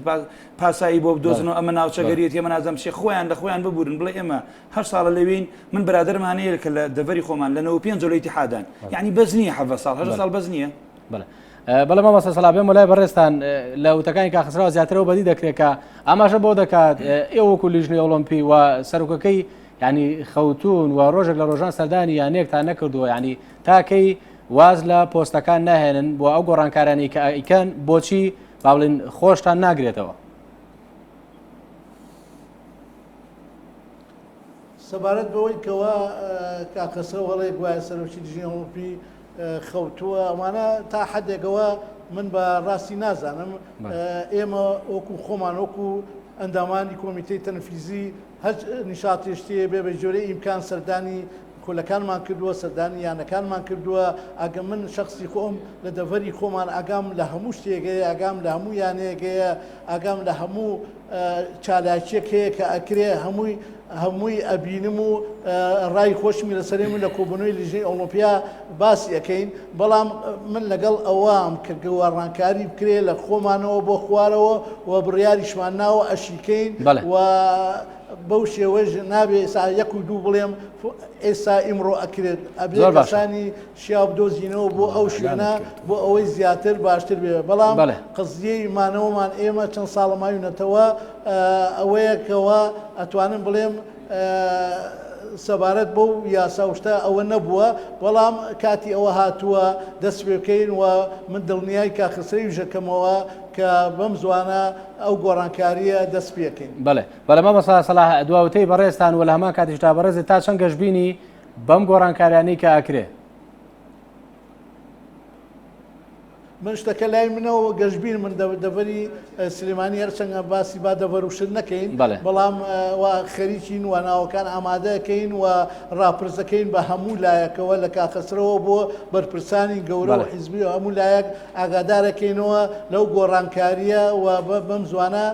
پاسایی بۆ بەڵێ. بدۆزنەوە ئەمە بەڵێ. ناوچەگەریەتی ئەمە نازانم چیە خۆیان لە خۆیان ببورن بڵێ ئێمە هەشت ساڵە لەوێین من برادەرمان هەیە کە لە دەڤەری خۆمان لە 95 لە ئیتیحادان بەڵێ. یعنی بەس نییە 17 ساڵ 18 بەڵێ. ساڵ بەس نییە بەڵێ. بەڵێ مامۆستا سەڵاح بێم وەلای بەڕێزتان لە وتەکانی کاک خەسرەوە زیاترەوە بەدی دەکرێت کە ئاماژە بۆ دەکات ئێوە وەکو لیژنەی ئۆڵۆمپی و سەرۆکەکەی ینی خەوتون و ڕۆژێک لە ڕۆژان سەردانی یانەیەکتان نەکردووە ینی تاکەی واز لە پۆستەکان ناهێنن بۆ ئەو گۆڕانکارانی کە ئەیکەن بۆچی با بڵێن خۆشتان ناگرێتەوە سەبارەت بەوەی کەوا کاک خەسرەو هەڵەیە گوایە سەرۆکی لیژنەی ئۆڵۆمپی خەوتووە ئەمانە تا حدێکەوە من بە ڕاستی نازانم ئێمە وەکو خۆمان وەکو ئەندامانی کۆمیتەی تەنفیزی هەچ نیشاتێشتێ بێ بە جۆرەی ئیمکان سەردانی خولەکانمان کردووە سەردانی یانەکانمان کردووە ئەگە من شخصی خۆم لە دەڤەری خۆمان ئاگام لە هەموو شتێکەیە ئاگام لە هەموو یانەیەکەیە ئاگام لە هەموو چالاکیەک هەیە کە ئەکرێ هەمووی هەمووی ئەبینم و ڕای خۆشمی لەسەرێ من لە کۆبوونەوەی لیژنەی ئۆڵۆمپیا باسی ئەکەین بەڵام من لەگەڵ ئەوام کە گۆڕانکاری بکرێ لە خۆمانەوە بۆ خوارەوە و بڕیاریشمان ناوە ئەشیکەین و بەو شێوەش نابێ ئێستا یەک و دوو بڵێم ئێستا ئیمڕۆ ئەکرێت ئەبێ کەسانی شیاو بدۆزینەوە بۆ ئەو شوێنە بۆ ئەوەی زیاتر باشتر بێ بەڵام قزیەی مانەوەمان ئێمە چەند ساڵە ماوینەتەوە ئەوەیە کەوا ئەتوانم بڵێم سەبارەت بەو یاسا و شتە ئەوە نەبووە بەڵام کاتی ئەوە هاتووە دەست پێ بکەین و من دڵنیای کاک خەسرەویش ئەکەمەوە کە بەم زوانە ئەو گۆڕانکارییە دەست پێکەین. بەڵێ بەڵێ مامۆستا سەلاح دوا وتەی بەڕێزتان و لە هەمان کاتیشدا بەڕێزت تا چەند گەشبینی بەم گۆڕانکاریانەی کە ئەکرێ؟ من شتەکە لای منەوە گەشبین من دەڤەری سلێمانی هەرچەندە باسی با دەڤەر و شت نەکەین بەڵام وا خەریکین و ناوەکان ئامادەکەین و ڕاپرسەکەین بە هەموو لایەکەوە لە کاخەسرەوە بۆ بەرپرسانی گەورە و حیزبی و هەموو لایەک ئاگادارەکەینەوە لەو گۆڕانکاریە و بەم زوانە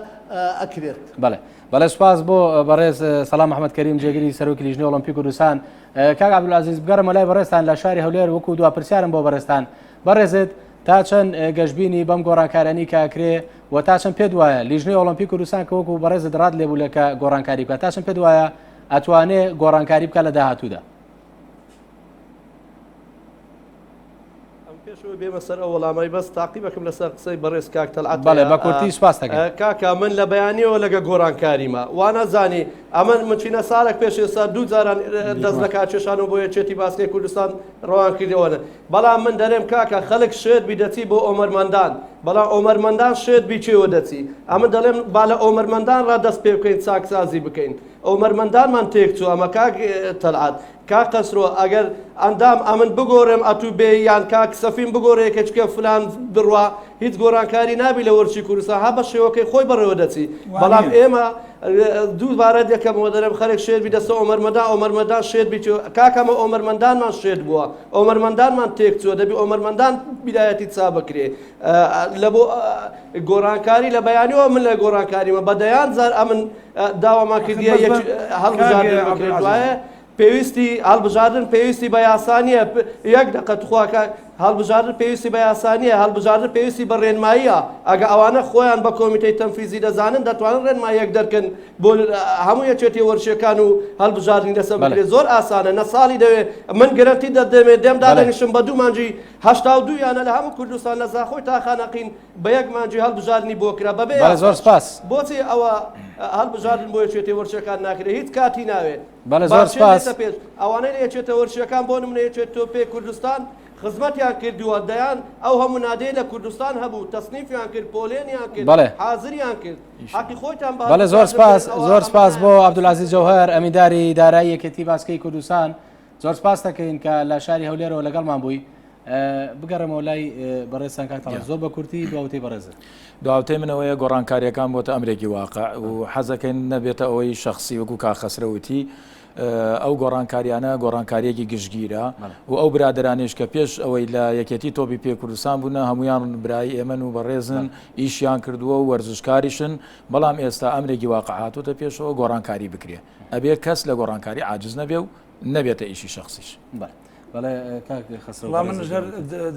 ئەکرێت. بەڵێ بەڵێ سوپاس بۆ بەڕێز سەڵام محەممەد کەریم جێگری سەرۆکی لیژنەی ئۆڵۆمپی کوردستان کاک عەبدولعەزیز بگەڕێمە لای بەڕێزتان لە شاری هەولێر وەکو دوا پرسیارم بۆ بەڕێزتان بەڕێزت تا چەند گەشببینی بەم گۆڕانکارانی کە ئەکرێ و تا چەند پێت وایە لیژنەی ئۆڵۆمپی کوردستان کە وەکو بەڕێزت ڕات لێبوو لە کە گۆڕانکاری بکات تا چەند پێت وایە ئەتوانێ گۆڕانکاری بکات لە داهاتوودا؟ ئەم پێش ئەوەی بێمە سەر ئەو وەڵامەی بەس تاقیبەکم لەسەر قسەی بەڕێز کاک تەلعەت بەڵێ بە کورتی سوپاس دەکەم. کاکە من لە بەیانیەوە لەگە گۆڕانکاریمە وانازانی ئەمن مچینە ساڵێک پێش ئێستا دوو جاران دەست لە کارکێشانەوە بۆ یەکێتی باسکەی کوردستان ڕەوان کردەوەنە بەڵام من دەرێم کاکە خەڵک شێت بی دەچی بۆ ئۆمەرمەندان بەڵام ئۆمەرمەندان شێت بی چێوە دەچی ئەمن دەڵێم با لە ئۆمەرمەندان ڕا دەست پێ بکەین چاکسازی بکەین. ئۆمەرمەندانمان تێک چوو ئەمە کاک تەلعات کاک قەسرۆ ئەگەر ئەندام ئەمن بگۆرێم ئەتوو بێ یان کاک سەفین بگۆرێ کەچکە فلان بڕوا هیچ گۆرانکاری نابی لە وەرزشی کوردستان ها بە شێوەکەی خۆی بەڕێوە دەچی بەڵام ئێمە دووبارە دەکەمەوە دەرم خەرێک شێت بی دەستە ئۆمەرمەدان ئۆمەرمەدان شێت بی کاکەمە ئۆمەرمەندانمان شێت بووە ئۆمەرمەندانمان تێک چووە دەبی ئۆمەرمەندان بیرایەتی چا بکرێ لە بۆ گۆڕانکاری لە بەیانیەوە من لە گۆڕانکاریمە بە دەیان جار ئەمن داوامان کردیە هەڵبژاردن بکرێت وایە پێویستی هەڵبژاردن پێویستی بە یاسا نییە یەک دەقە تخواکە هەڵبژاردن پێویستی بە یاسا نییە هەڵبژاردن پێویستی بە ڕێنماییە ئەگە ئەوانە خۆیان بە کۆمیتەی تەنفیزی دەزانن دەتوانن ڕێنماییەک دەرکەن بۆ هەموو یەکێتی وەرشەکان و هەڵبژاردنی لەسەر بکرێت زۆر ئاسانە نە ساڵی دەوێت من گرەنتی دەدەمێ دێم دادەنیشم بە دوو مانجی 82 یانە لە هەموو کوردستان لە زاخۆی تا خانەقین بە یەک مانگی هەڵبژاردنی بۆ کرا بەبێ بەڵێ زۆر سپاس. بۆچی ئەوە هەڵبژاردن بۆ یەکێتی وەرشەکان ناکرێ هیچ کاتی ناوێ بەڵێ زۆر سپاس. پێش ئەوانەی لە یەکێتە وەرشەکان بۆ نمونە یەکێت تۆپێ کوردستان خزمەتیان کردووە دەیان ئەو هەموو نادەی لە کوردستان هەبوو تەسنیفیان کرد پۆلێنیان کرد بەڵێ حازریان کرد حەقی خۆیتان بە بەڵێ زۆر سپاس زۆر سپاس بۆ عەبدولعەزیز جەوهەر ئەمینداری دارایی یەکێتی باسکەی کوردستان زۆر سپاس دەکەین کە لە شاری هەولێرەوە لەگەڵمان بووی بگەڕێمەوە لای بەڕێزتان کاک تەڵعەت زۆر بە کورتی دواوتەی بەڕێزت. دواوتەی من ئەوەیە گۆڕانکارییەکان بۆتە ئەمرێکی واقع و حەزەکەین نەبێتە ئەوەی شەخسی وەکو کاک خەسرەو وتی ئەو گۆڕانکاریانە گۆڕانکارییەکی گشتگیرە و ئەو برادەرانیش کە پێش ئەوەی لە یەکێتی تۆپی پێ کوردستان بوونە هەمویان برای ئێمەن و بەڕێزن ئیشیان کردووە و وەرزشکاریشن بەڵام ئێستا ئەمرێکی واقع هاتووتە پێشەوە گۆڕانکاری بکرێ ئەبێ کەس لە گۆڕانکاری عاجز نەبێ و نەبێتە ئیشی شەخسیش. بەڵێ کاک خەسرەو وەڵا منش هەر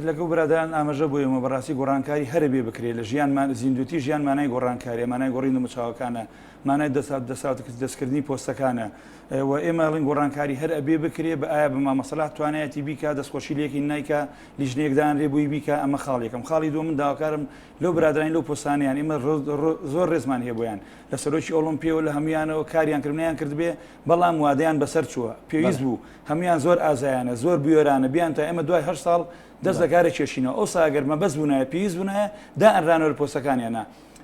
لەگەڵ برادەران ئاماژە بۆ ئێمە بەڕاستی گۆڕانکاری هەرە بێ بکرێ لە ژیانمان زیندوتی ژیان مانای گۆڕانکاریە مانای گۆڕین دەموچاوەکانە مانای دەسات دەسات دەستکردنی پۆستەکانە و ئێمە ئەڵێن گۆڕانکاری هەر ئەبێ بکرێ بە ئایا بە مامە سەلاح توانایەتی بیکا دەستخۆشی لێکین نایکا لیژنەیەک دانرێ بۆی بیکا ئەمە خاڵ یەکەم خاڵی دووەم من داواکارم لەو برادەرانی لەو پۆستانیان ئێمە زۆر ڕێزمان هەیە بۆیان لە سەرۆکی ئۆڵۆمپیەوە لە هەمویانەوە کاریان کرد نیان کردبێ بەڵام وادەیان بەسەر چووە پێویست بوو هەموویان زۆر ئازایانە، زۆر بوێرانە بیانتە ئێمە دوای هەشت ساڵ دەست لە کارە کێشینەوە، ئەوسا ئەگەر مەبەست بوونایە، پێویست بوونایە، دائەنرانەوە لە پۆستەکانیانا.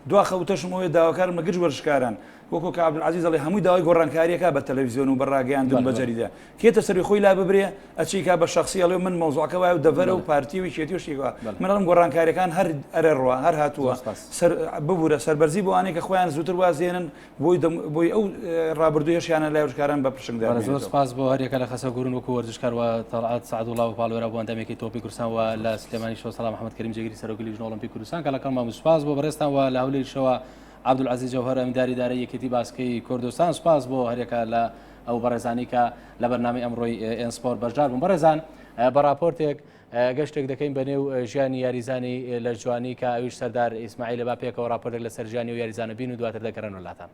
دوا خەوتەشم ئەوەیە داواکارم لە گشت وەرزشکاران، وەکۆ کە عەبدولعەزیز ئەڵێ هەمووی داوای گۆڕانکاری ئەکا بە تەلەفزیۆن و بە ڕاگەیاندن و بە جەریدە، کێتە سەروی خۆی لاببرێ، ئەچی کا بە شەخسی ئەڵێ من مەوزوعەکە وایە و دەڤەرە و پارتی و یەکێتی و شتی وا. من ئەڵێم گۆڕانکاریەکان هەر ئەرەڕوا، هەر هاتووە. سەر ببورە سەربەرزی بۆ ئەوانەی کە خۆیان زووتر واز دێنن، بۆی دەم بۆی ئەو ڕابردوو هێشیانە لای وەرزشکاران بە پرشنگدار بەڵێ زۆر سپاس بۆ هەریەکە لە خەسەو گورون وەکو وەرزشکار و تەڵعەت سەعدوڵا و پاڵوێرا بۆ ئەندامێکی تۆپی کوردستان و لە سلێمانی شەو سەڵام محەممەد کەریم جێگری سەرۆکی لیژنە ئۆڵۆمپی کوردستان کە لەگەڵمان بوو سپاس بۆ بەڕێزتان و لە هەولێریشەوە عەبدولعەزیز جەوهەر ئەمینداری دارای یەکێتی باسکەی کوردستان سپاس بۆ هەریەکە لە ئەو بەڕێزانی کە لە بەرنامەی ئەمڕۆی ئێن سپۆر بەشدار بوون بەڕێزان بە ڕاپۆرتێک گەشتێک دەکەین بە نێو ژیانی یاریزانی لەشجوانی کە ئەویش سەردار ئیسماعیلە با پێکەوە ڕاپۆرتێک لەسەر ژیانی و یاریزانە بین و دواتر دەگەڕێنەوە لاتان.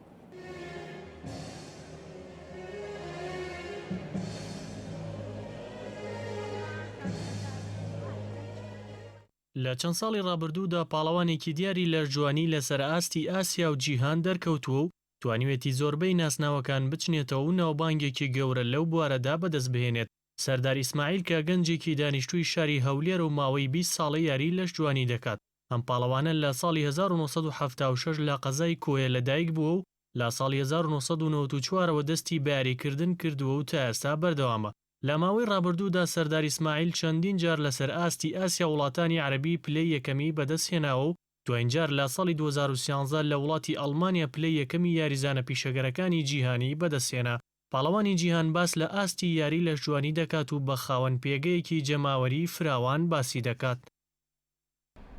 لە چەند ساڵی ڕابردوودا پاڵەوانێکی دیاری لەشجوانی لەسەر ئاستی ئاسیا و جیهان دەرکەوتووە و توانیویەتی زۆربەی ناسناوەکان بچنێتەوە و ناوبانگێکی گەورە لەو بوارەدا بەدەستبهێنێت. سەردار ئیسماعیل کە گەنجێکی دانیشتووی شاری هەولێرە و ماوەی 20 ساڵە یاریی لەشجوانی دەکات، ئەم پاڵەوانە لە ساڵی 1976 لە قەزای کۆیە لەدایک بووە و لە ساڵی 1994 ەوە دەستی بە یاریکردن کردووە و تا ئێستا بەردەوامە. لە ماوەی ڕابردوودا سەردار ئیسماعیل چەندین جار لەسەر ئاستی ئاسیا و وڵاتانی عەرەبی پلەی یەکەمی بەدەستهێناوە و دواین جار لە ساڵی 2013 لە وڵاتی ئەڵمانیا پلەی یەکەمی یاریزانە پیشەگەرەکانی جیهانی بەدەستهێنا. پاڵەوانی جیهان باس لە ئاستی یاری لەشجوانی دەکات و بە خاوەن پێگەیەکی جەماوەریی فراوان باسی دەکات.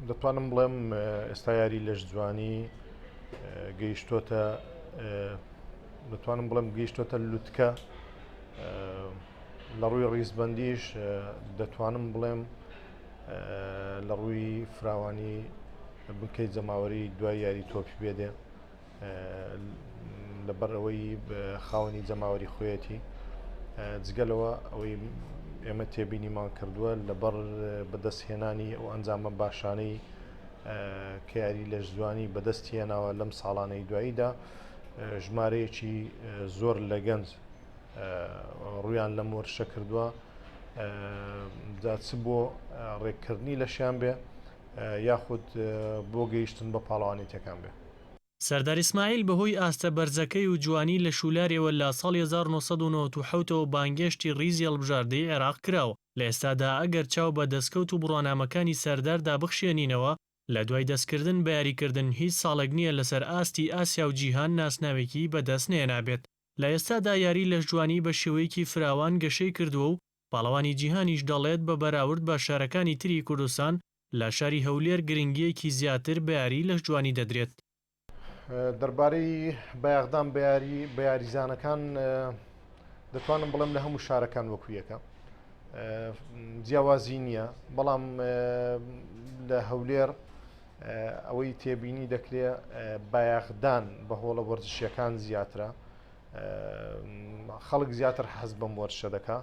دەتوانم بڵێم ئێستا یاری لەشجوانی گەیشتۆتە دەتوانم بڵێم گەیشتۆتە لوتکە لە ڕووی ڕیزبندیش دەتوانم بڵێم لە ڕووی فراوانی بنکەی جەماوەری دوای یاری تۆپی پێدێ لەبەر ئەوەی خاوەنی جەماوەری خۆیەتی جگە لەوە ئەوەی ئێمە تێبینیمان کردووە لەبەر بەدەستهێنانی ئەو ئەنجامە باشانەی کە یاری لەشجوانی بەدەست هێناوە لەم ساڵانەی دواییدا ژمارەیەکی زۆر لە گەنج ڕویان لەم وەرشە کردووە جا چ بۆ ڕێککردنی لەشیان بێ یاخود بۆ گەیشتن بە پاڵەوانێتیەکان بێ. سەردار ئیسماعیل بەهۆی ئاستە بەرزەکەی و جوانی لەشولارێوە لە ساڵی 1997 ەوە بانگێشتی ڕیزی هەڵبژاردەی عێراق کراوە، لە ئێستادا ئەگەر چاو بە دەستکەوت و بڕوانامەکانی سەرداردا بخشێنینەوە، لە دوای دەستکردن بە یاریکردن هیچ ساڵێک نییە لەسەر ئاستی ئاسیا و جیهان ناسناوێکی بەدەست نەهێنابێت. لە ئێستادا یاری لەشجوانی بە شێوەیەکی فراوان گەشەی کردووە و پاڵەوانی جیهانیش دەڵێت بە بەراورد بە شارەکانی تری کوردستان لە شاری هەولێر گرنگییەکی زیاتر بە یاری لەشجوانی دەدرێت. دەربارەی بایەخدان بە یاری بە یاریزانەکان دەتوانم بڵێم لە هەموو شارەکان وەکو یەکە جیاوازی نییە بەڵام لە هەولێر ئەوەی تێبینی دەکرێ بایەخدان بە هۆڵە وەرزشیەکان زیاترە خەڵک زیاتر حەز بەم وەرشە دەکا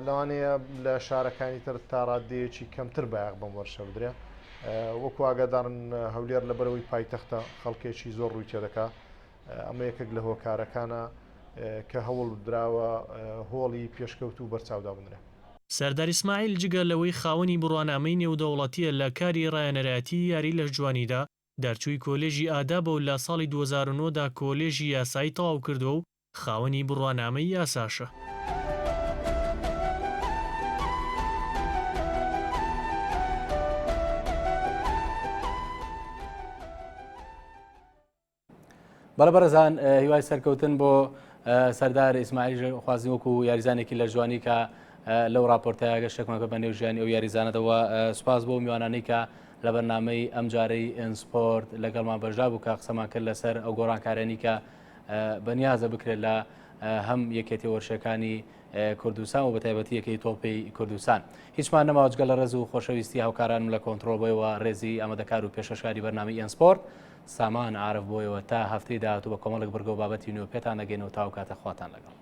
لەوانەیە لە شارەکانی تر تا ڕاددەیەکی کەمتر بایەخ بەم وەرشە بدرێ وەکو ئاگادارن هەولێر لەبەرەوەی پایتەختە خەڵکێکی زۆر ڕووی تێدەکا ئەمە یەکێک لە هۆکارەکانە کە هەوڵ دراوە هۆڵی پێشکەوتوو بەرچاودا بنرێ. سەردار ئیسماعیل جگە لەوەی خاوەنی بڕوانامەی نێودەوڵەتییە لە کاری ڕاهێنەرایەتی یاری لەشجوانیدا، دەرچووی کۆلێژی ئادابە و لە ساڵی 2009 دا کۆلێژی یاسایی تەواو کردووە و خاوەنی بڕوانامەی یاساشە. بەڵێ بەڕێزان هیوای سەرکەوتن بۆ سەردار ئیسماعیل خوازی وەکو یاریزانێکی لە جوانی کە لەو راپۆرتەیە گەشتێکمان بە نێو ژیانی ئەو یاریزانەدەوە سوپاس بۆ میوانانەی کە لە بەرنامەی ئەمجارەی ئێن سپۆرت لەگەڵمان بەشدا بوو کە قسەمان کرد لەسەر ئەو گۆڕانکارانی کە بەنیازە بکرێت لە هەم یەکێتی وەرشەکانی کوردستان و بەتایبەتی یەکەی تۆپی کوردستان هیچمان نەماوە جگە لە ڕێز و خۆشەویستی هاوکارانم لە کۆنتترۆل بۆیەوە ڕێزی ئامادەکار و پێشکەشکاری بەرنامەی ئێن سپۆرت سامان عارف بۆیەوە تا هەفتەی داهاتوو بە کۆمەڵێک بڕگە و بابەتی نوێ پێتان دەگەینەوە تا ئەو کاتە خواتان لەگەڵ.